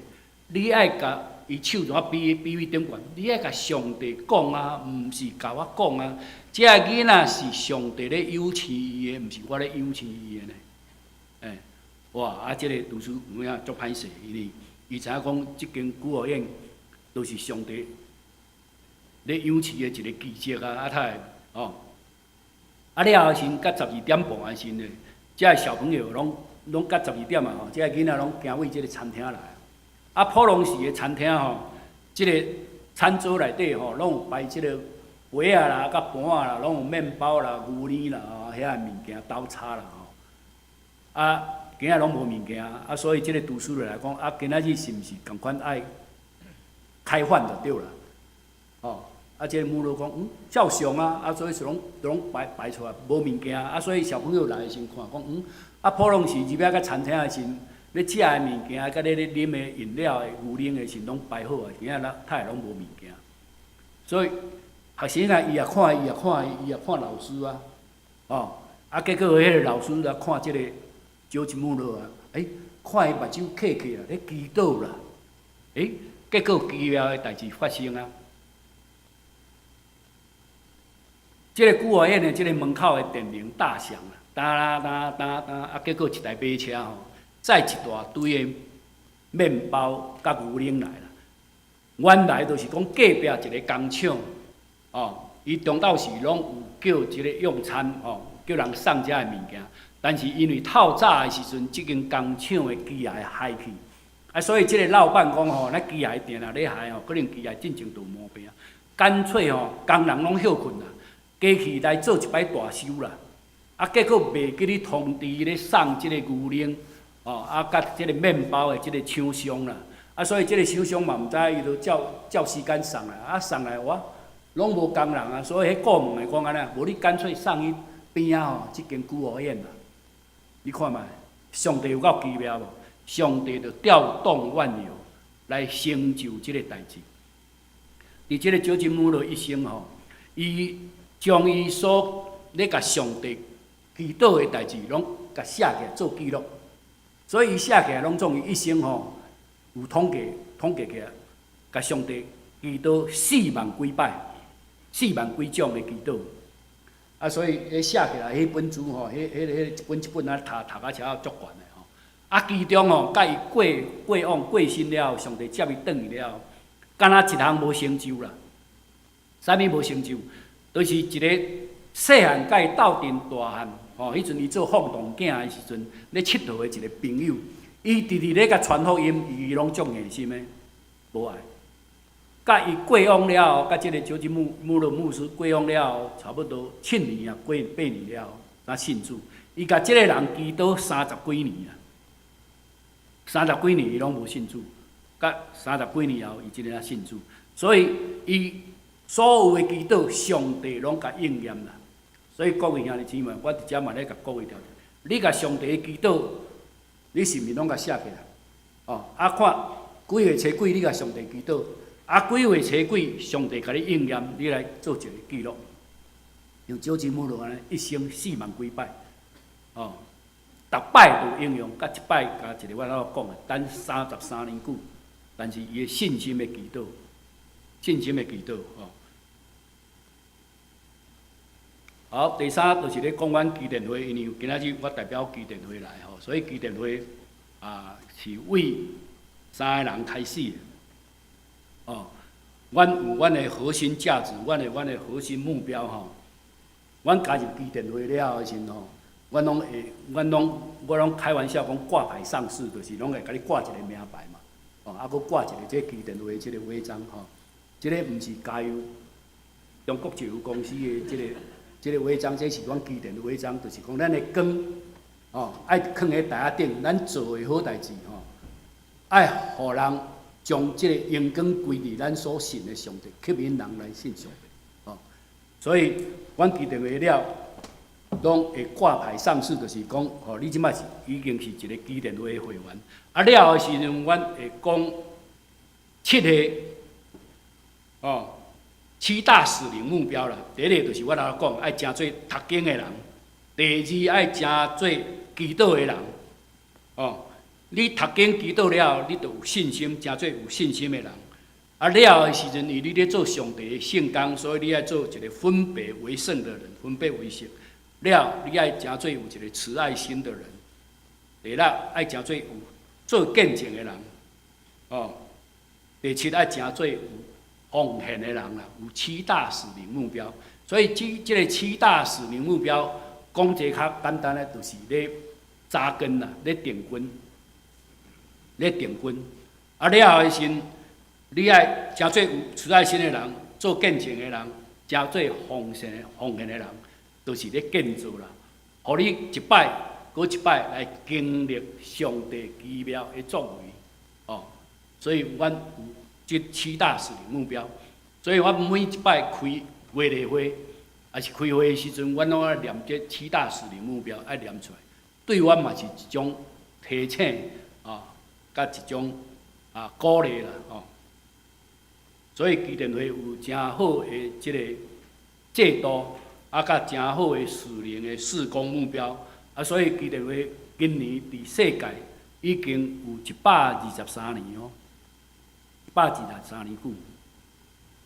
你愛共伊手怎啊比比喻頂懸？你愛共上帝講啊，毋是共我講啊。這个囡仔是上帝咧養飼伊的，毋是我咧養飼伊的呢。欸，哇！啊，這個廚師有影足歹勢，因為伊知影講這間孤兒院都是上帝咧養飼的一個奇蹟啊！啊，他會哦，啊了後時到12點半的時陣，這个小朋友攏攏到十二點啊吼，這个囡仔攏行為這个餐廳來。啊，普通時的餐廳吼，這个餐桌內底吼，攏有擺這个杯仔啦、佮盤仔啦，攏有麵包啦、牛奶啦，吼，遐个物件刀叉啦吼。啊，今仔攏無物件，啊，所以這個廚師就來講，啊，今仔日是毋是仝款愛開飯就對啦？吼，啊，這個母老講，嗯，照常啊，啊，所以就攏攏擺擺出來，無物件，啊，所以小朋友來的時陣看講，嗯，啊，普通時入遐個餐廳的時陣，咧食的物件，佮咧咧啉的飲料的牛奶的時陣攏擺好啊，今仔日太攏無物件，所以學生啊，伊也看，伊也看，伊也看老師啊，哦，啊，結果彼個老師來看這個喬治穆勒啊，欸，看伊目睭瞌起來咧祈禱啦，欸，結果奇妙的代誌發生啊！這個孤兒院的這個門口的電鈴大響啦，噠啦噠噠噠，啊，結果一台馬車吼，載一大堆的麵包佮牛奶來啦。原來就是講隔壁一個工廠，哦，伊中晝時攏有叫這個用餐，哦，叫人送遮的物件。但是因為透早的時陣，這間工廠的機械害去，啊，所以這個老闆講吼，咱機械定定咧害吼，可能機械進前就有毛病，乾脆吼，工人攏歇睏啦，機器來做一擺大修啦。啊，結果袂記咧通知咧送這個牛奶，哦，啊，佮這個麵包的這個廠商啦，啊，所以這個廠商嘛毋知，伊就照照時間送來，啊，送來哇，攏無工人啊，所以彼顧問的講按呢，無你乾脆送去邊仔吼，這間孤兒院啦。你看覓，上帝有夠奇妙無？上帝就調動萬有來成就這個代誌。佇這個喬治穆勒一生吼，伊將伊所咧共上帝祈禱的代誌，攏共寫起來做記錄。所以伊寫起來攏總伊一生吼有統計統計起來，共上帝祈禱四萬幾擺，四萬幾種的祈禱。啊，所以彼寫起來，彼本書吼，彼、彼、彼一本一本啊讀讀啊，車足懸的吼。啊，其中吼，佮伊過過往過身了後，上帝接伊轉去了後，敢若一項無成就啦。啥物無成就？就是一個細漢佮伊鬥陣大漢，吼，彼陣伊做放蕩囝的時陣，咧𨑨迌的一個朋友，伊直直咧共傳福音，伊攏足硬心的，無愛。佮伊過往了後，佮這個喬治穆穆勒牧師過往了後，差不多七年啊，過八年了後，才信主。伊共這個人祈禱三十幾年啊，三十幾年伊攏無信主，佮三十幾年後，伊這个才信主。所以，伊所有的祈禱，上帝攏共應驗啦。所以各位兄弟姊妹，我佇遮嘛咧共各位調，你共上帝祈禱，你是毋是攏共寫起來？哦，啊看幾月初幾，你共上帝祈禱。啊，幾月初幾，上帝共你應驗，你來做一個記錄。像喬治穆勒按呢，一生四萬幾擺，哦，逐擺都應用，佮一擺共一個我頭講的，等三十三年久，但是伊的信心的祈禱，信心的祈禱，哦。好，第三就是咧講阮基甸會，因為今仔日我代表基甸會來吼，所以基甸會啊是為三个人開始的。哦，阮有阮的核心價值，阮的阮的核心目標吼。阮加入基甸會了後的時陣吼，阮攏會，阮攏我攏開玩笑講掛牌上市，就是攏會共你掛一個名牌嘛。哦，啊，閣掛一個這基甸會這個徽章吼。這个毋是加油中國石油公司的這個這個徽章，這是阮基甸的徽章，就是講咱的光，哦，愛囥佇台仔頂，咱做的好代誌吼，愛予人將這個榮光歸佇咱所信的上帝，吸引人來信上帝，哦，所以阮基甸會了，攏會掛牌上市，就是講，吼，你這擺是已經是一個基甸會的會員。啊，了的時陣，阮會講七個，哦，七大使命目標啦。第一个就是我頭講，愛成做讀經的人；第二，愛成做祈禱的人，哦。你讀經祈禱了後，你就有信心，成做有信心的人。啊，了的時陣，因為你咧做上帝的聖工，所以你愛做一個分別為聖的人，分別為聖。了，你愛成做有一個慈愛心的人。第六愛成做有做見證的人，哦。第七愛成做有奉獻的人啦，有七大使命目標。所以這個七大使命目標，講一個較簡單的，就是咧扎根啦，咧定根，咧定根。啊了後的時，你愛成做有慈愛心的人，做見證的人，成做奉獻的人，就是咧建造啦。予你一擺閣一擺來經歷上帝奇妙的作為，哦。所以阮有這七大使命目標。所以我每一擺開月例會，抑是開會的時陣，阮攏愛念這七大使命目標，愛念出來。對阮嘛是一種提醒啊，佮一種鼓勵啦，哦。所以基甸會有誠好的這個制度，啊，佮誠好的屬靈的事工目標，啊，所以基甸會今年佇世界已經有123年哦，123年久。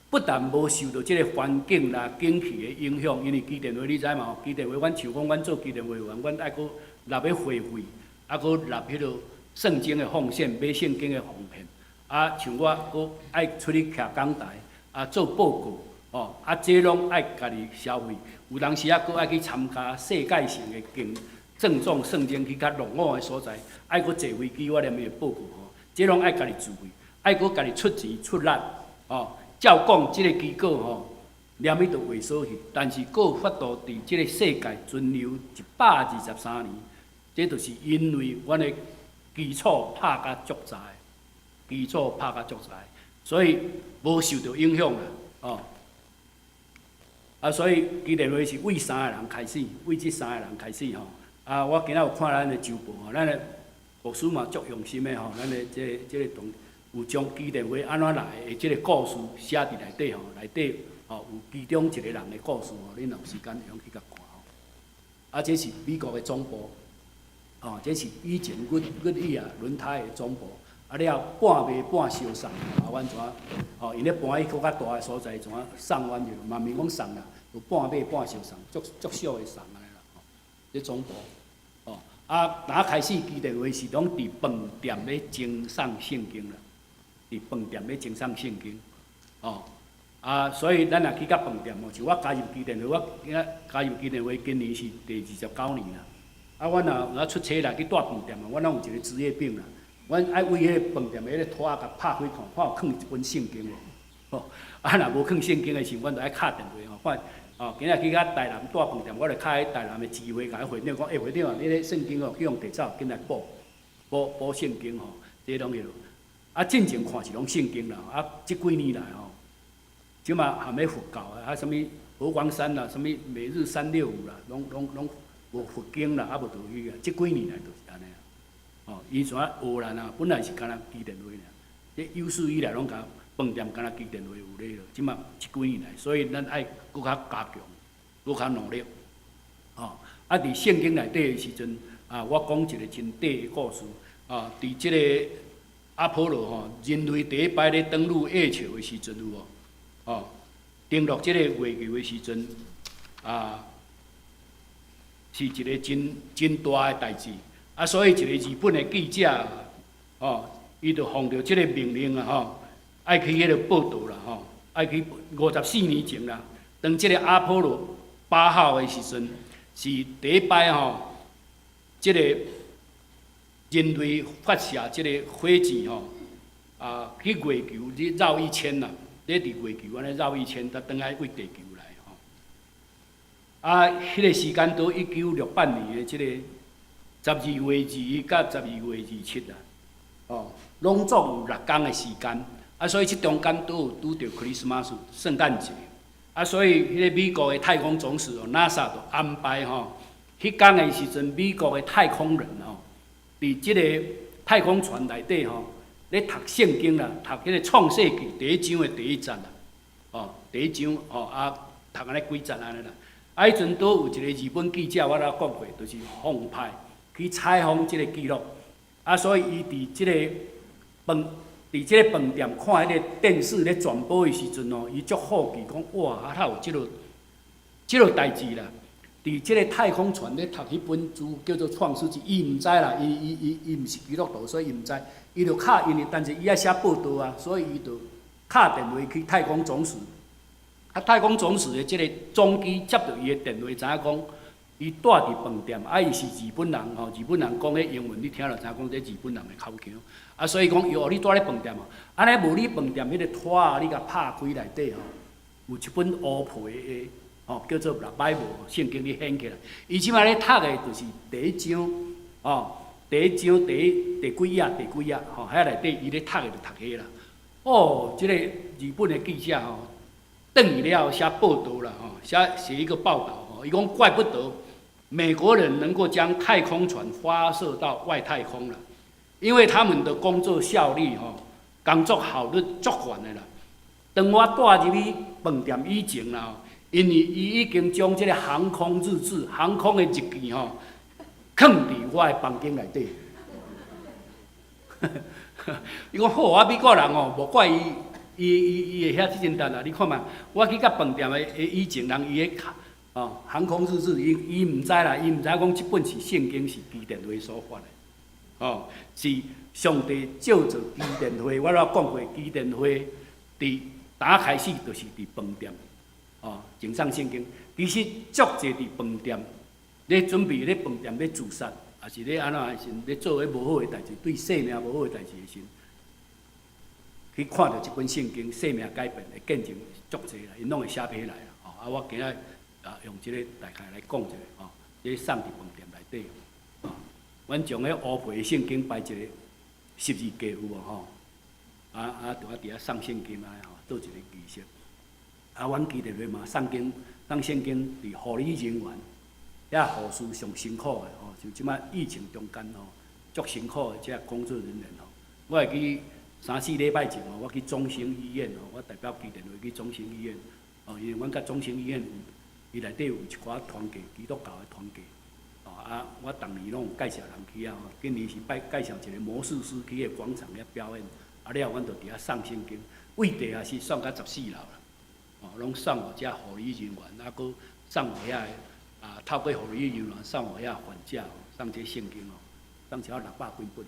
不但無受著這個環境啦、景氣的影響，因為基甸會你知嘛？吼，基甸會阮像講，阮做基甸會員，阮愛閣納咧會費，啊，閣納彼個聖經的奉獻、買聖經的奉獻，啊，像我閣愛出去徛講台，啊，做報告，哦，啊，這攏愛家己消費。有當時啊，閣愛去參加世界性的競鄭重聖經去較落伍的所在，愛閣坐飛機，我連伊的報告吼，這攏愛家己自費，愛閣家己出錢出力，哦。照講，這個機構吼，連伊就萎縮去，但是閣有法度佇這個世界存留123年，這就是因為阮的基礎拍甲足紮，基礎拍甲足紮，所以無受著影響啦，哦。啊，所以基甸會是為三个人開始，為這三個人開始吼。啊，我今仔有看咱的週報吼，咱的牧師嘛足用心的吼，咱的這個同有將基甸會按怎來的這個故事寫佇內底吼，內底吼有其中一個人的故事吼，恁若有時間會用去共看吼。啊，這是美國的總部，哦，這是以前 Goodyear 輪胎的總部。啊了半賣半相送，啊，阮怎吼，𪜶咧搬去閣較大的所在，怎送阮就嘛免講送啦，就半賣半相送，足足俗的送按呢啦，吼。這總部，哦，啊，若開始基甸會是攏佇飯店咧贈送聖經啦，佇飯店咧贈送聖經，哦，啊，所以咱若去到飯店哦，像我加入基甸會，我今仔加入基甸會今年是第29年啦。啊，阮若有出差來去蹛飯店啊，阮攏有一個職業病啦。阮愛為彼個飯店的彼個桌仔共拍開看，看有囥一本聖經無？吼，啊，若無囥聖經的時，阮就愛敲電話吼，看，哦，今仔去到台南蹛飯店，我就敲彼台南的支會，共彼會長講，欸，會長啊，你咧聖經哦，去予人提走，緊來補補補聖經吼，這攏彼落。啊，進前看是攏聖經啦，啊，這幾年來吼，這馬含咧佛教啊，啊，啥物佛光山啦，啥物每日365啦，攏攏攏無佛經啦，啊無就去啊，這幾年來就是按呢。哦，伊怎學咱啊？本來是干焦基甸會爾，這有史以來攏共飯店干焦基甸會有咧咯。這馬這幾年來，所以咱愛閣較加強，閣較努力。哦，啊，佇聖經內底的時陣，啊，我講一個真短的故事。啊，佇這個阿波羅吼，人類第一擺咧登陸月球的時陣有無？哦，登陸這個月球的時陣，啊，是一個真真大的代誌。啊，所以一個日本的記者，哦，伊就奉著這個命令啊，吼，愛去彼個報導啦，吼，愛去54年前啦，當這個阿波羅8號的時陣，是第一擺吼，這個人類發射這個火箭吼，啊，去月球咧繞一圈啦，咧佇月球按呢繞一圈，才轉來對地球來吼。啊，彼個時間佇1968年的這個12月21佮12月27啦，哦，攏總有6工的時間，啊，所以這中間都有拄著 Christmas 聖誕節，啊，所以彼個美國的太空總署哦，NASA 就安排吼，彼工的時陣，美國的太空人吼，佇這個太空船內底吼，咧讀聖經啦，讀彼個創世記第一章的第一節啦，哦，第一章吼啊，讀按呢幾節按呢啦，啊，彼陣拄有一個日本記者，我頭講過，就是奉派去採訪這個記錄，啊，所以伊佇這個飯，佇這個飯店看彼個電視咧轉播的時陣哦，伊足好奇講，哇，啊，哪有這個代誌啦？佇這个太空船咧讀彼本書叫做《創世紀》，伊毋知啦，伊伊伊伊毋是基督徒，所以伊毋知。伊就敲，因為但是伊愛寫報道啊，所以伊就敲電話去太空總署。啊，太空總署的這个總機接著伊的電話，知影講伊蹛佇飯店，啊，伊是日本人吼，日本人講彼英文，你聽著知影講這日本人的口腔。啊，所以講伊哦，你蹛咧飯店哦，按呢無你飯店彼个拖仔，你共拍開內底吼，有一本烏皮的吼，叫做《Bible》聖經，你掀起來。伊這擺咧讀的就是第一章，哦，第一章第一第幾頁第幾頁吼，遐內底伊咧讀的就讀彼啦。哦，這个日本的記者吼，轉去了後寫報道啦，吼，寫寫一個報道吼，伊講怪不得美國人能夠將太空船發射到外太空了，因為他們的工作效率吼，工作效率足懸的啦。當我帶入去飯店以前啦，因為伊已經將這个航空日誌、航空的日記吼，囥佇我的房間內底。伊講好啊，美國人哦，無怪伊。伊伊伊會遐這陣值啦，你看覓，我去佮飯店的的以前，人伊咧哦，航空日誌，伊伊毋知啦，伊毋知講這本是聖經是基甸會所發的，哦，是上帝借著基甸會，我攏講過，基甸會佇打開始就是佇飯店，哦，前送聖經，其實足濟佇飯店咧準備咧飯店咧自殺，抑是咧按怎的時陣咧做彼無好的代誌，對生命無好的代誌的時陣，去看著這本聖經，生命改變的見證足濟啦，𪜶攏會寫批來啦。吼，啊，我今仔啊用這個大概來講一下，吼，這送佇飯店內底，吼，阮將彼烏皮的聖經擺一個十字架有無吼？啊啊，就啊佇遐送聖經啊，吼，做一個儀式。啊，阮基甸會嘛送經，送聖經佇護理人員，遐護士上辛苦的吼，像這擺疫情中間吼，足辛苦的這工作人員吼，我會記三四禮拜前吼，我去中興醫院吼，我代表基甸會去中興醫院，哦，因為阮佮中興醫院有，伊內底有一寡團契，基督教的團契，哦啊，我逐年攏有介紹人去啊，今年是拜介紹一個魔術師去彼個廣場遐表演，啊了後阮就佇遐送聖經，位地也是送到十四樓啦，哦，攏送予遮護理人員，啊，閣送予遐个啊，透過護理人員送予遐患者，送這聖經哦，送超600幾本。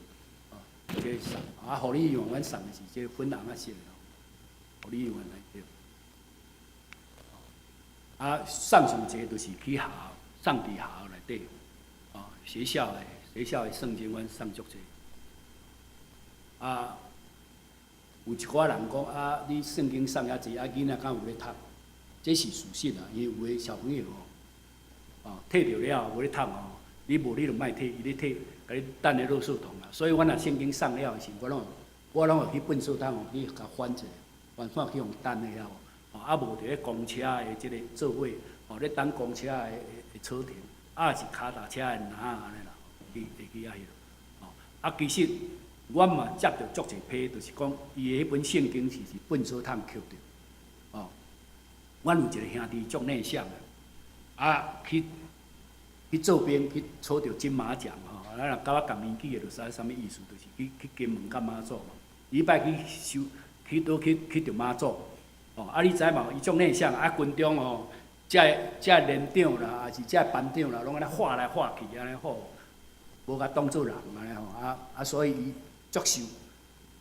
這送啊，護理員阮送的是這粉紅仔色的，護理員來對。啊，送上濟就是去學校，送佇學校內底，哦，學校的聖經阮送足濟。啊，有一寡人講啊，你聖經送遐濟，啊，囡仔敢有咧讀？這是事實啊，因為有的小朋友吼，哦，摕著了後無咧讀吼，你無你就莫摕，伊咧摕，共你擲咧垃圾桶啦。所以阮若聖經送了的時，我攏會去糞掃桶吼去共翻一下，翻看去予擲的遐無？哦，啊無佇咧公車的這个座位，哦，咧等公車的的車停，啊是跤踏車的籃仔按呢啦，去會去遐彼落。哦，啊其實阮嘛接著足濟批，就是講伊的彼本聖經是佇糞掃桶抾著。哦，阮有一個兄弟足內向的，啊去去做兵去取著金馬獎吼，咱若佮我仝年紀的就知啥物意思，就是去去金門佮馬祖嘛。伊擺去收去佗去去著馬祖，哦，啊你知無？伊足內向，啊軍中吼，遮遮連長啦，抑是遮班長啦，攏按呢畫來畫去按呢吼，無共當做人按呢吼，啊啊所以伊足受，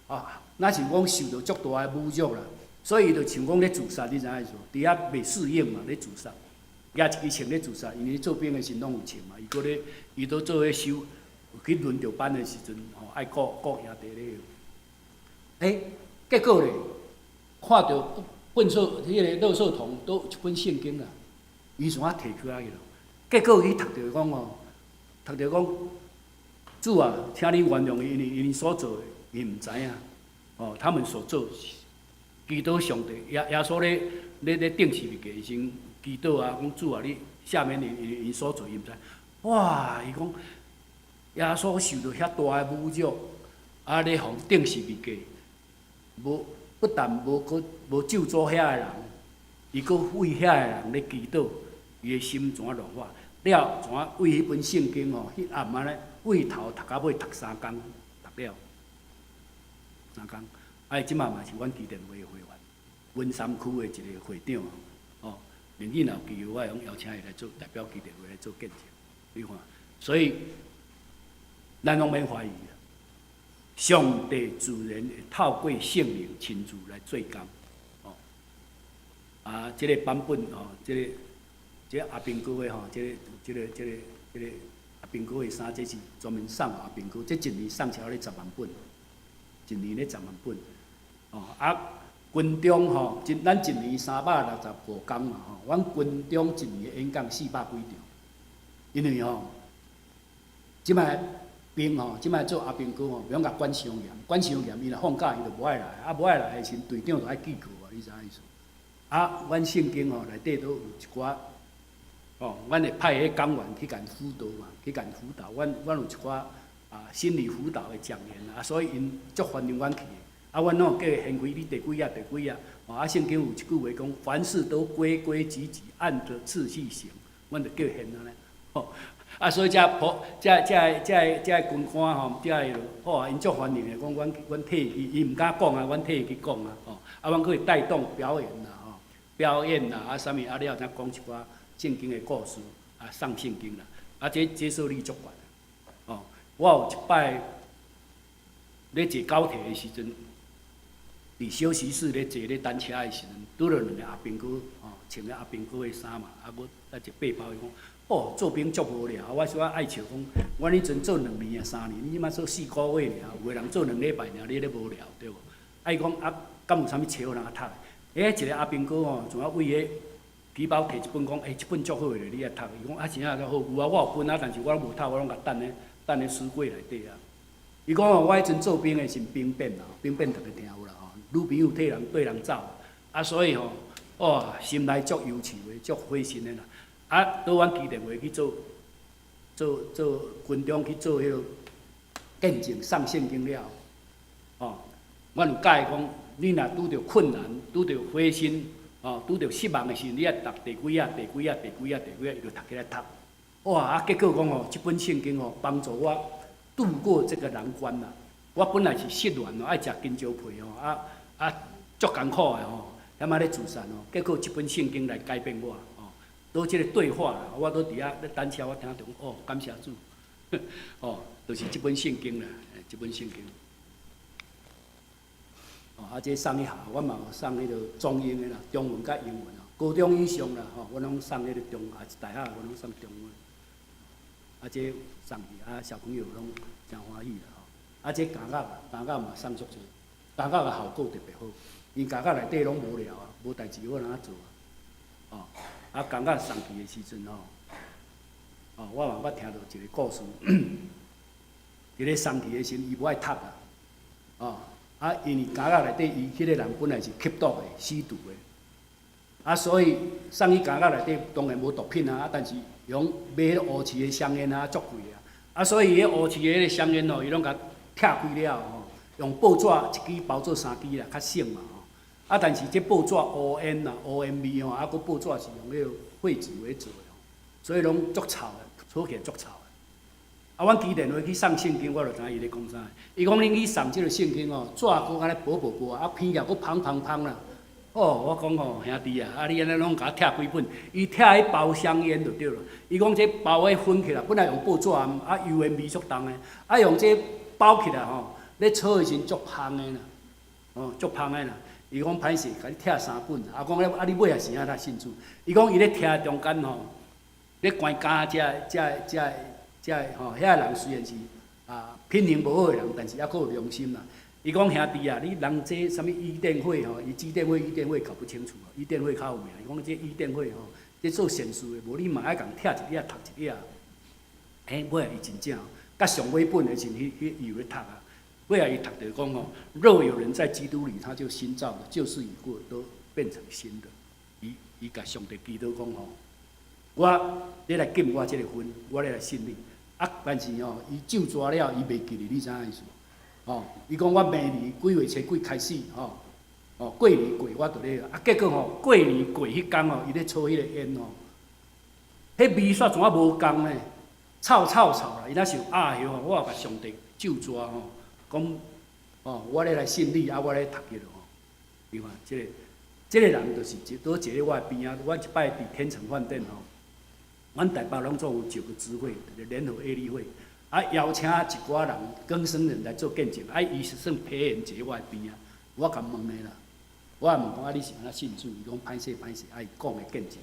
啊，若是講受著足大的侮辱啦，所以伊就像講咧自殺，你知影意思無？佇遐袂適應嘛，咧自殺，舉一支槍咧自殺，因為做兵的時攏有槍嘛，伊閣咧，伊都做彼收去輪著班的時陣吼，愛顧顧營地咧。欸，結果咧，看著糞掃彼個垃圾桶都有一本聖經啦，伊想啊提起來去咯。結果伊讀著講吼，讀著講，主啊，請你原諒伊，因為𪜶所做的，𪜶毋知影。哦，他們所做，祈禱上帝，耶耶穌咧咧咧釘十字架時陣祈禱啊，講主啊，你赦免𪜶，因為𪜶所做𪜶毋知。哇！伊講耶穌受著遐大的侮辱，啊，咧予釘十字架，無不但無閣無咒詛遐个人，伊閣為遐个人咧祈禱，伊的心怎軟化？了怎為彼本聖經吼，彼暗按呢，為頭讀到尾讀三工，讀了三工。啊，伊這擺嘛是阮基甸會會員，文山區的一個會長，哦，明年若有機會，我會用邀請伊來做代表基甸會來做見證。你看，所以咱攏免懷疑啦。上帝自然會透過聖靈親自來做工。哦，啊，這个版本吼，這个阿兵哥的吼，這个阿兵哥的衫，這是專門送阿兵哥，這一年送超咧10萬本，一年咧十萬本。哦，啊，軍中吼，咱一年365工嘛吼，阮軍中一年的演講400幾場，因為吼，這擺兵吼，這擺做阿兵哥吼，袂用共管傷嚴，管傷嚴，伊若放假伊就無愛來，啊無愛來的時陣，隊長就愛記過啊，你知影意思？啊，阮聖經吼內底都有一寡，吼，阮會派彼講員去共輔導嘛，去共輔導，阮有一寡啊心理輔導的講員啊，所以𪜶足歡迎阮去的。啊，阮攏叫伊掀開你第幾頁，第幾頁，吼啊，聖經有一句話講，凡事都規規矩矩，按著次序行，阮就叫伊掀按呢，吼。啊，所以遮普遮遮遮遮軍官吼，遮个好啊，𪜶足歡迎的，講阮替伊，伊毋敢講啊，阮替伊去講啊，吼。啊，阮閣會帶動表演啦，吼，表演啦，啊，啥物啊了，才講一寡聖經的故事，啊，送聖經啦，啊，這接受率足懸，吼。我有一擺咧坐高鐵的時陣，佇休息室咧坐咧等車的時陣，拄著兩个阿兵哥，吼，穿个阿兵哥的衫嘛，啊，閣帶一背包，伊講，哦，做兵足無聊，我說愛笑講，阮彼陣做2年啊3年，你這馬做4個月爾，有的人做2禮拜爾，你咧無聊對無？啊，伊講啊，敢有啥物冊予人讀？欸，一个阿兵哥吼，像啊為彼皮包提一本講，欸，這本足好的，你愛讀。伊講啊，真正足好，有啊，我有本啊，但是我攏無讀，我攏共等咧，等咧書櫃內底啊。伊講哦，我彼陣做兵的是兵變啦，兵變逐家聽有啦吼，女朋友替人綴人走，啊，所以吼，哇，心內足憂愁的，足灰心的啦。啊，倒阮基甸會去做做做軍中去做彼个見證送聖經了，吼，阮有教伊講，你若拄著困難、拄著灰心、吼，拄著失望的時陣，你愛讀第幾頁、第幾頁、第幾頁、第幾頁，伊就讀起來讀。哇！啊，結果講吼，這本聖經吼，幫助我度過這個難關啦。我本來是失戀哦，愛食香蕉皮吼，啊啊，足艱苦的吼，遐仔咧自殺哦。結果這本聖經來改變我。都這个對話啦，我都佇遐咧等車，我聽著哦，感謝主，哦，就是這本聖經啦，這本聖經。哦，啊，這送去學，我嘛有送彼个中英的啦，中文佮英文哦，高中以上啦，吼，我攏送彼个中，也是大學我攏送中文。啊，這送去啊，小朋友攏誠歡喜啦，吼。啊，這監獄，監獄嘛送足濟，監獄的效果特別好，因監獄內底攏無聊啊，無代誌好通做啊，哦。啊，監獄送去的時陣吼，哦，我嘛捌聽著一个故事，佇咧送去的時陣，伊無愛讀啊，哦，啊，因為監獄內底，伊彼个人本來是吸毒的、吸毒的，啊，所以送去監獄內底當然無毒品啊，啊，但是用買彼烏市的香菸啊，足貴啊，啊，所以彼烏市的彼个香菸吼，伊攏共拆開了吼，用報紙一支包做三支啦，較省嘛。啊！但是這報紙烏煙啊、烏煙味吼，啊，閣報紙是用彼个廢紙來做的吼，所以攏足臭的，搓起來足臭的。啊，阮基甸會去送聖經，我就知影伊咧講啥。伊講恁去送這个聖經吼，紙閣按呢薄薄薄，啊，片了閣芳芳芳啦。哦，我講吼，兄弟啊，啊你按呢攏共我拆幾本？伊拆彼包香菸就對了。伊講這包彼粉起來，本來用報紙啊，油煙味足重的，啊用這包起來吼，咧搓的時陣足芳的啦，哦，足芳的啦。伊講歹勢，共你拆三本，啊講咧，啊你尾仔是按怎信主？伊講伊咧聽中間吼，咧關監這這這這吼，遐人雖然是啊品行無好的人，但是猶閣有良心啦。伊講兄弟啊，你人這啥物伊甸會吼，伊基甸會、伊甸會搞不清楚，伊甸會較有名。伊講這伊甸會吼，這做善事的，無你嘛愛共拆一頁讀一頁。欸，尾仔伊真正，佮上尾本的時陣，彼彼伊有咧讀啊。尾仔伊讀著講吼，若有人在基督裡，他就新造的，舊事已過，都變成新的。伊伊共上帝祈禱講吼，我你來禁我這个薰，我咧來信你。啊，但是吼，伊咒詛了，伊袂記得，你知影意思無？吼，伊講我明年幾月初幾開始吼，哦，過年過我就咧，啊，結果吼，過年過彼工吼，伊咧抽彼个菸吼，彼味煞怎啊無仝呢？臭臭臭啦！伊若是有壓吼，我也共上帝咒詛吼，講哦，我咧來信你，啊，我咧讀伊咯吼。你看這个，這个人就是拄坐咧我的邊仔。我一擺佇天成飯店吼，阮台北攏總有石個支會，就是聯合愛理會，啊邀請一寡人更生人來做見證，啊伊是算陪緣坐我的邊仔，我共問的啦，我也問講啊你是按怎信主？伊講歹勢歹勢，啊伊講的見證，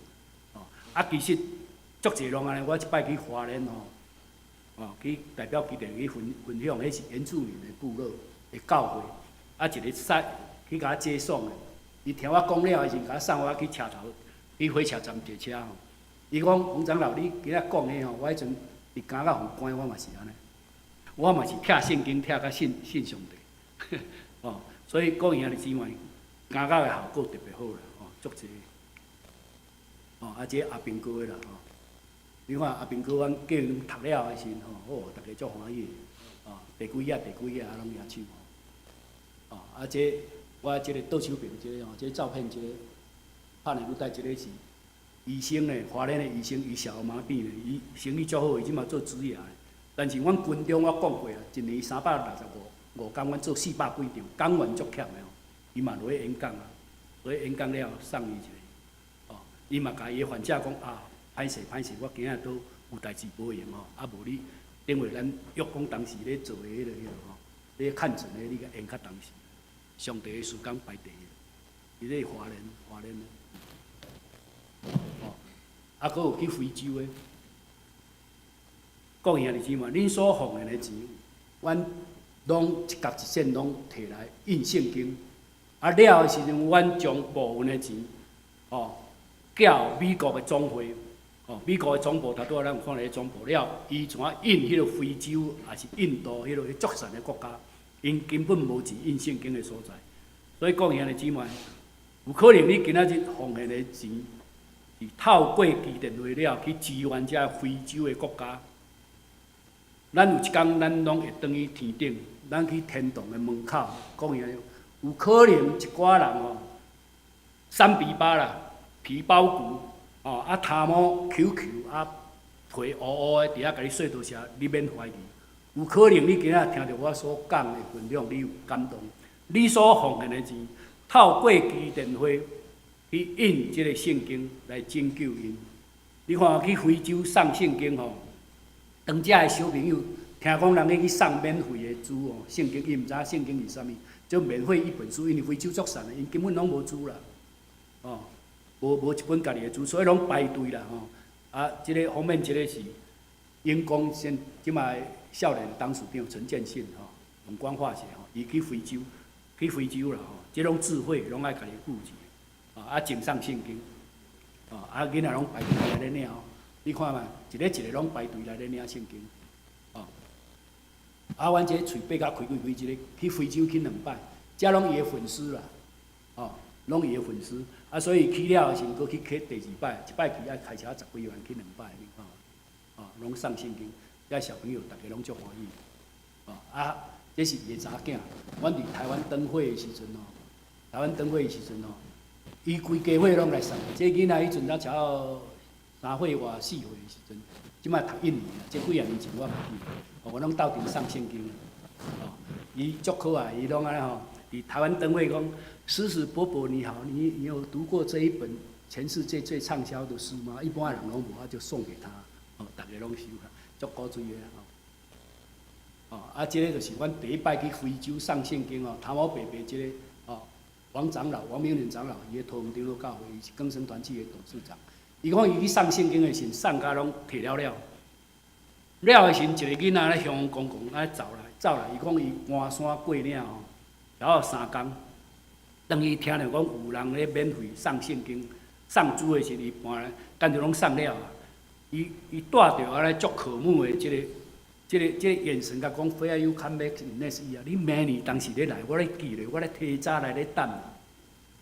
哦，啊其實足濟攏按呢，我一擺去花蓮吼，哦去代表基地去分分享，彼是原住民的部落的教會，啊一个使去共我接送的。伊聽我講了的時陣，共我送我去車頭，去火車站坐車吼。伊講洪長老，你今仔講的吼，我彼陣佇監獄予關，我嘛是按呢，我嘛是拆聖經拆甲信信上帝，哦，所以各位兄弟姊妹，監獄的效果特別好啦，哦，足濟，哦，啊，這阿兵哥的啦，吼，你看阿兵哥，阮叫𪜶讀了的時陣吼，哦，逐家足歡喜的，哦，第幾頁第幾頁啊，攏舉手，哦，啊，這我這个倒手邊這个吼，這个照片這个拍的愈帶這个是醫生呢，花蓮的醫生，伊小兒麻痹呢，伊生意足好，伊這馬做植牙的。但是阮軍中我講過啊，一年三百六十五五工，阮做四百幾場，講員足欠的吼，伊嘛落去演講啊，落去演講了送伊一个，哦，伊嘛共伊的患者講啊，歹勢歹勢，我今仔都有代誌無閒吼，啊無你頂回咱約講當時咧做的彼个彼个吼，咧看診的你共延較當時，上帝的時間排第一，伊咧花蓮花蓮的，哦，啊，閣有去非洲的。各位兄弟姊妹，恁所奉獻的錢，阮攏一角一仙攏提來印聖經。啊了的時陣，阮將部分的錢，哦，寄美國的總會，哦，美國的總部，頭拄仔咱有看著總部了，伊怎印彼个非洲，抑是印度彼个足善的國家，𪜶根本無錢印聖經的所在。所以各位兄弟姊妹，有可能你今仔日奉獻的錢，是透過基甸會了去支援這非洲的國家。咱有一工，咱攏會轉去天頂，咱去天堂的門口，講伊有可能一寡人吼，三皮巴啦，皮包骨，哦，啊頭毛 Q Q，啊皮烏烏的，佇遐共你說多謝，你免懷疑。有可能你今仔聽著我所講的分享，你有感動。你所奉獻的錢，透過基甸會去印這个聖經來拯救𪜶。你看去非洲送聖經吼。當遮的小朋友聽講人咧去送免費的書哦，聖經伊毋知影聖經是啥物，就免費一本書，因為非洲足散的，𪜶根本攏無書啦，哦，無無一本家己的書，所以攏排隊啦吼。啊，這个方面這个是英光現這擺少年董事長陳建信吼，永光化學吼，伊去非洲，去非洲啦吼，這種智慧攏愛家己顧住，啊，贈送聖經，哦，啊，囡仔攏排隊來咧領哦。你看覓，一个一个攏排隊來咧領聖經，哦。啊，阮這喙閉甲開開開，一个去非洲去兩擺，這攏伊的粉絲啦，哦，攏伊的粉絲。啊，所以去了的時陣，閣去去第二擺，一擺去愛開車十幾萬去兩擺，你看，哦，攏送聖經，這小朋友逐家攏足歡喜，哦，啊，這是伊的查囝。阮佇台灣燈會的時陣哦，台灣燈會的時陣哦，伊規家伙攏來送。這囡仔彼陣才才三歲外四歲的時陣，這擺讀一年啊，這幾仔年前我去，哦，我攏鬥陣送聖經，哦，伊足可愛，伊攏按呢吼，佇台灣燈會講，師師伯伯你好，你你有讀過這一本全世界最暢銷的書嗎？一般人攏無，我就送給他，哦，逐家攏收啦，足古錐的吼。哦，啊，這个就是阮第一擺去非洲送聖經哦，頭毛白白這個哦，王長老、王明仁長老，伊咧桃園長老教會，伊是更生團契的董事長。伊講伊去送聖經的時陣，送甲攏提了了，了的時陣，一个囡仔咧向公公咧走來走來，伊講伊搬山過嶺吼，然後三工。當伊聽著講有人咧免費送聖經、送主的時陣，伊搬來，敢就攏送了啊。伊伊帶著按呢足渴慕的這个、這个、這个眼神，共講：Where you come back next year？你明年當時咧來，我咧記咧，我咧提早來咧等。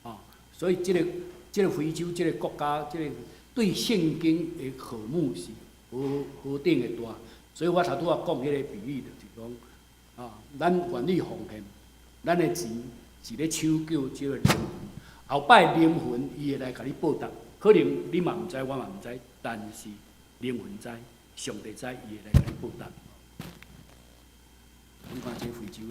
哦，所以這个、這个非洲這个國家，這个對聖經的渴慕是何何等的大。所以我頭拄仔講彼个比喻，就是講，啊，咱願意奉獻，咱的錢是咧搶救這个靈魂，後擺靈魂伊會來共你報答，可能你嘛毋知，我嘛毋知，但是靈魂知，上帝知，伊會來共你報答。你看這非洲，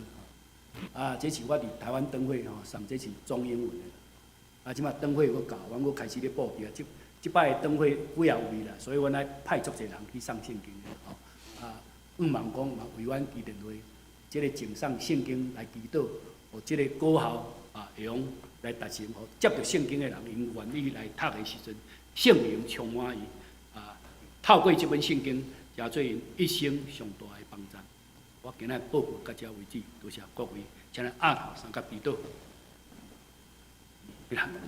啊，這是我佇台灣燈會吼送，這是中英文的。啊，這馬燈會閣到，阮閣開始咧布置啊。這這擺的燈會幾仔位啦，所以阮愛派足濟人去送聖經的吼。啊，向望講嘛，為阮基甸會這个贈送聖經來祈禱，予這个果效啊，會用來達成，予接著聖經的人，𪜶願意來讀的時陣，聖靈充滿伊啊，透過這本聖經，成做𪜶一生上大的幫助。我今仔報告到這為止，多謝各位，請咱阿頭三甲祈禱。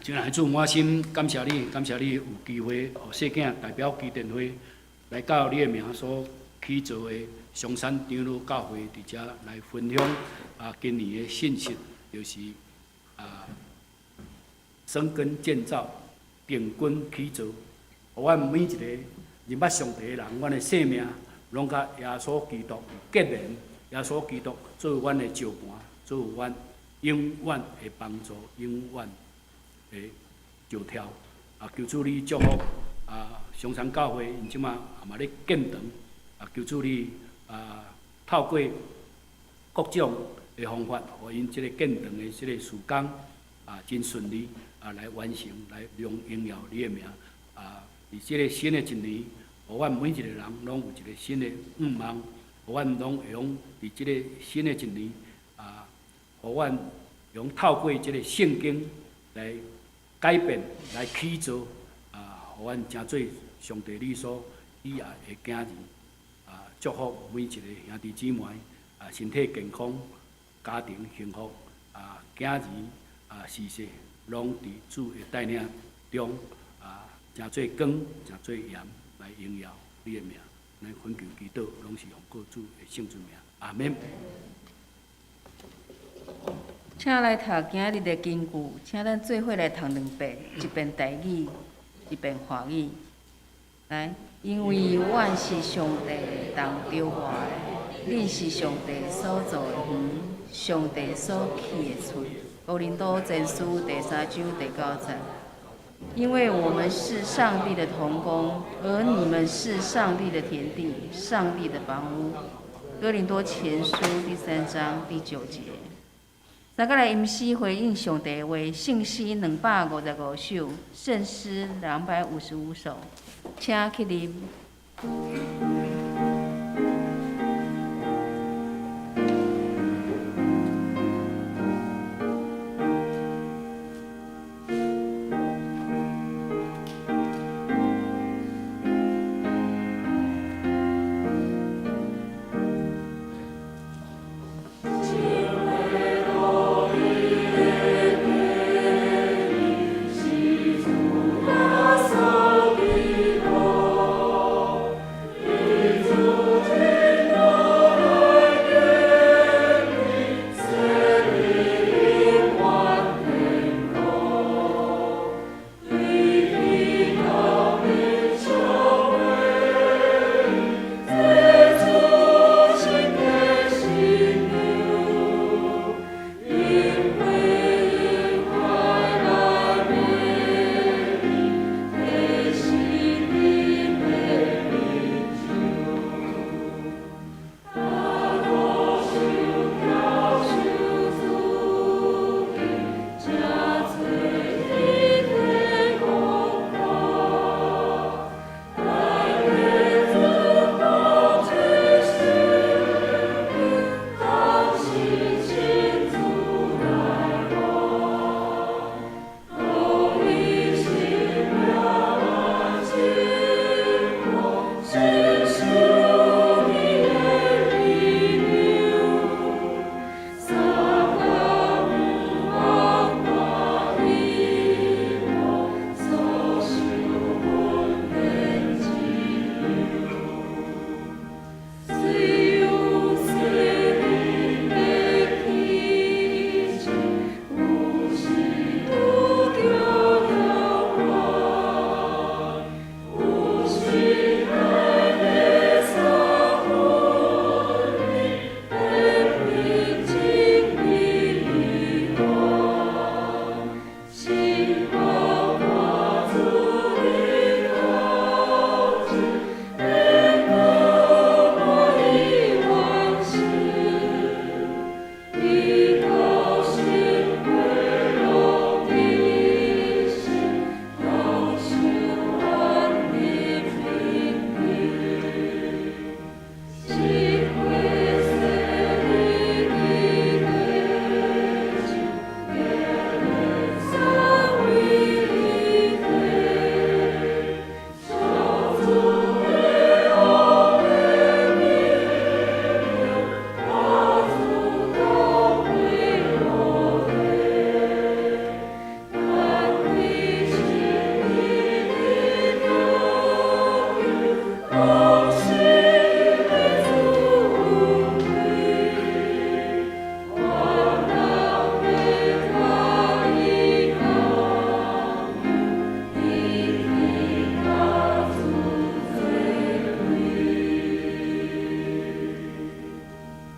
親愛的主，滿心感謝你，感謝你有機會，予細囝代表基甸會來到你的名所起造的松山長老教會，佇遮來分享啊，今年的信息就是啊，生根建造，定根起造，予阮每一個認捌上帝的人，阮的生命攏佮耶穌基督結連，耶穌基督做阮的石盤，做阮永遠的幫助，永遠的石柱。啊，求主你祝福啊，松山教會𪜶這馬也嘛咧建堂，啊，求主你啊，透過各種的方法，予𪜶這個建堂的這個事工啊，真順利啊，來完成，來榮榮耀你的名啊！佇這個新的一年，予阮每一個人攏有一個新的願望，予阮攏會用佇這個新的一年啊，予阮用透過這個聖經來改變、來起造啊，予阮成做上帝你所喜愛的囝兒啊！祝福每一個兄弟姊妹啊，身體健康，家庭幸福啊，囝兒啊，事事攏佇主的帶領中啊，成做光，成做鹽，來榮耀你的名。咱懇求祈禱，攏是奉靠主的聖尊名。阿門。請來讀今日的經句，請咱做伙來讀兩遍，一遍台語，一遍華語。來，因為阮是上帝動著活的，恁是上帝所造的園，上帝所起的厝。哥林多前書第三章第九節。因為我們是上帝的同工，而你們是上帝的田地，上帝的房屋。哥林多前書第三章第九節。大家來吟詩回應上帝的話，聖詩255首，聖詩255首，請起立。是主耶穌基督。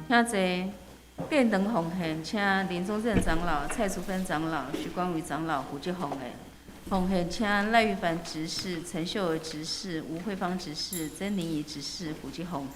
兄弟，殿堂奉獻，請林宗正長老、蔡淑芬長老、徐光宇長老負責奉獻。奉獻請賴玉凡執事、陳秀兒執事、吳慧芳執事、曾玲儀執事負責奉獻。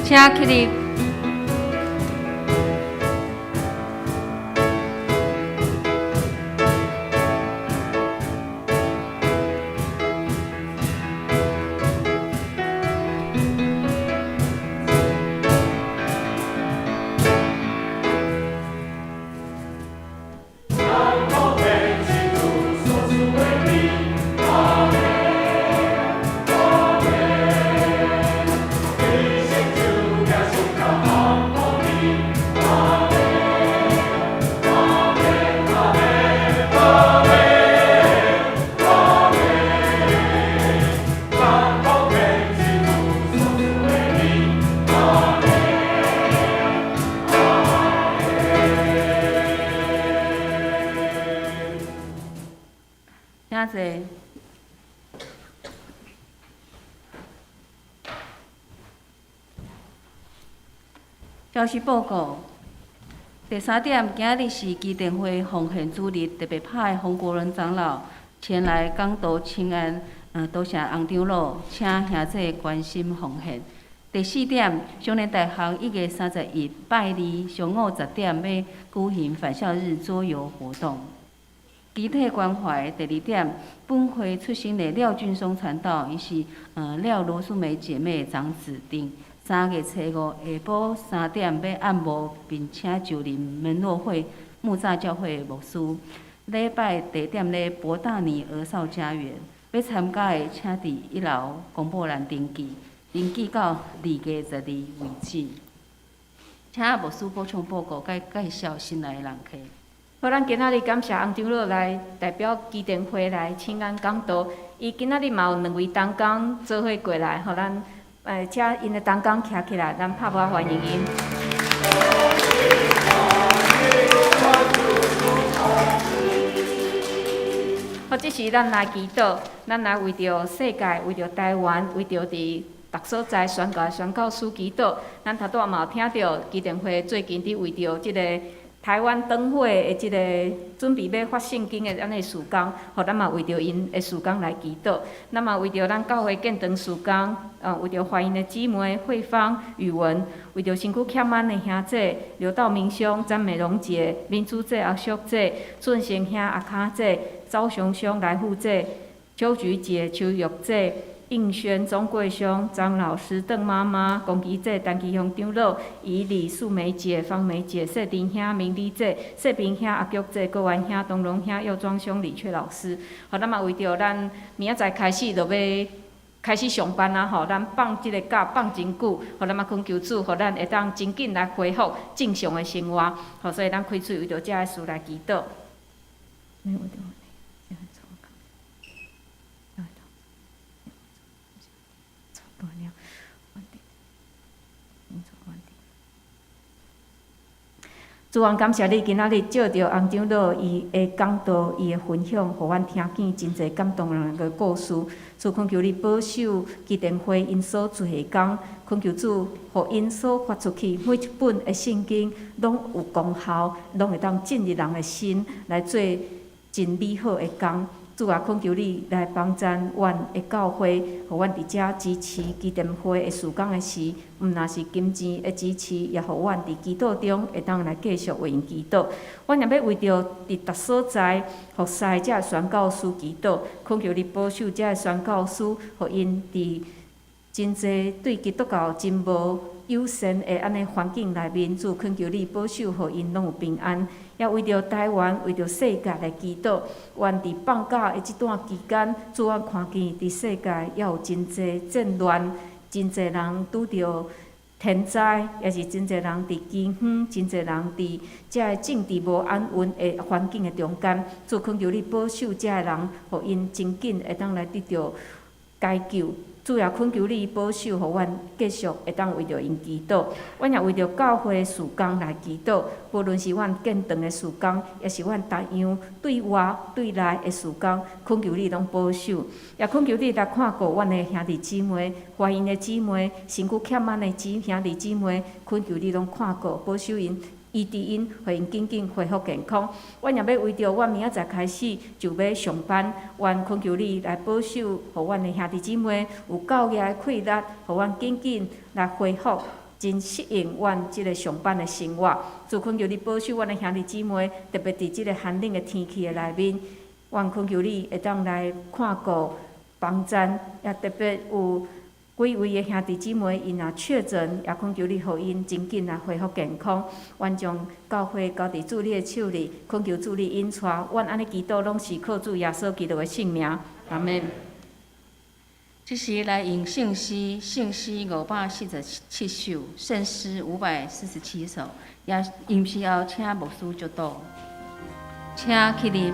請起立。請坐。消息報告：第三點，今仔日是基甸會奉獻主日，特別派洪國倫長老前來講道請安，多謝洪長老，請兄弟關心奉獻。第四點，松年大學1月31拜二上午10點欲舉行返校日桌遊活動。集體關懷。第二點，本會出生的廖俊松傳道，伊是廖羅素梅姐妹的長子，佇3月初5下晡3點欲按摩，並請就任門諾會木柵教會牧師。禮拜地點咧博大尼兒少家園，欲參加的請佇一樓公布欄登記，登記到2月12為止。請牧師補充報告，佮介紹新來的人客。好，咱今仔日感謝洪長老來代表基甸會來請安講道。伊今仔日嘛有兩位同工做伙過來，予咱請𪜶的同工徛起來，咱拍鼓歡迎𪜶。好，這時咱來祈禱，咱來為著世界、為著台灣、為著佇逐所在宣教的宣教師祈禱。咱頭拄仔嘛有聽著基甸會最近佇為著這個台灣燈會的這個準備欲發聖經的按呢事工，予咱嘛為著𪜶的事工來祈禱。咱嘛為著咱教會建堂事工，為著懷孕的姊妹慧芳、宇文，為著身軀欠安的兄姐劉道明兄、詹美榮姐、民主姐、阿淑姐、俊成兄、阿卡姐、赵雄兄、來富姐、秋菊姐、秋玉姐、应轩、钟贵兄、张老师、邓妈妈、龚吉姐、陈其雄长老、以李素梅姐、方梅姐、谢丁兄、明丽姐、谢平兄、阿菊姐、郭元兄、东荣兄、佑庄兄、李雀老师。好，咱嘛为著咱明仔载开始就欲开始上班啊！吼，咱放這个假放真久，予咱嘛懇求主，予咱會當真緊來恢復正常的生活。好，所以咱開喙為著這个事來祈禱。主啊，感謝你今仔日藉著洪長老伊的講道、伊的分享，予阮聽見真濟感動人的故事。主懇求你保守基甸會𪜶所做的工，懇求主，予𪜶所發出去每一本的聖經，攏有功效，攏會當進入人的心來做真美好的工。主啊，懇求你來幫贊阮的教會，予阮佇遮支持基甸會的事工的時，毋但是金錢的支持，也予阮佇祈禱中會當來繼續為𪜶祈禱。阮也欲為著佇逐所在服侍這个宣教師祈禱，懇求你保守這个宣教師，予𪜶佇真濟對基督教真無友善的按呢環境內面，主懇求你保守，予𪜶攏有平安。也為著台灣、為著世界來祈禱。願佇放假的這段期間，主阮看見佇世界猶有真濟戰亂，真濟人拄著天災，也是真濟人佇饑荒，真濟人佇這个政治無安穩的環境的中間，主懇求你保守這个人，予𪜶真緊會當來得著解救。主也懇求你保守，予阮繼續會當為著𪜶祈禱。阮也為著教會事工來祈禱，無論是阮建堂的事工，抑是阮逐樣對外對內的事工，懇求你攏保守。也懇求你來看顧阮的兄弟姊妹、懷孕的姊妹、身軀欠滿的姊兄弟姊妹，懇求你攏看顧保守𪜶。醫治𪜶，予𪜶緊緊恢復健康。阮也欲為著阮明仔載開始就欲上班，願懇求你來保守，予阮的兄弟姊妹有夠額的氣力，予阮緊緊來恢復，真適應阮這个上班的生活。主懇求你保守阮的兄弟姊妹，特別佇這个寒冷的天氣的內面，願懇求你會當來看顧幫贊，也特別有幾位的兄弟姊妹，𪜶若確診，也懇求你予𪜶真緊來恢復健康。阮將教會交佇主你的手裡，懇求主你引帶。阮按呢祈禱，攏是靠主耶穌基督的聖名。阿們。這時來用聖詩，聖詩547首，聖詩547首，也吟詩後請牧師祝禱，請起立。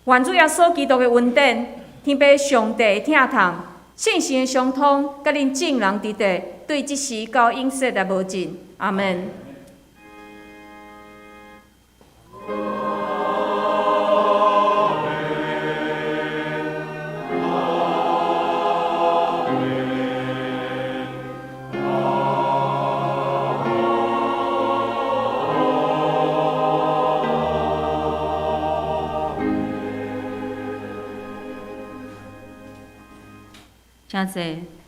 願主耶穌基督的恩典、天父上帝的疼痛、聖神的相通，佮恁眾人佇佇，對這時到永世來無盡。阿門。請坐。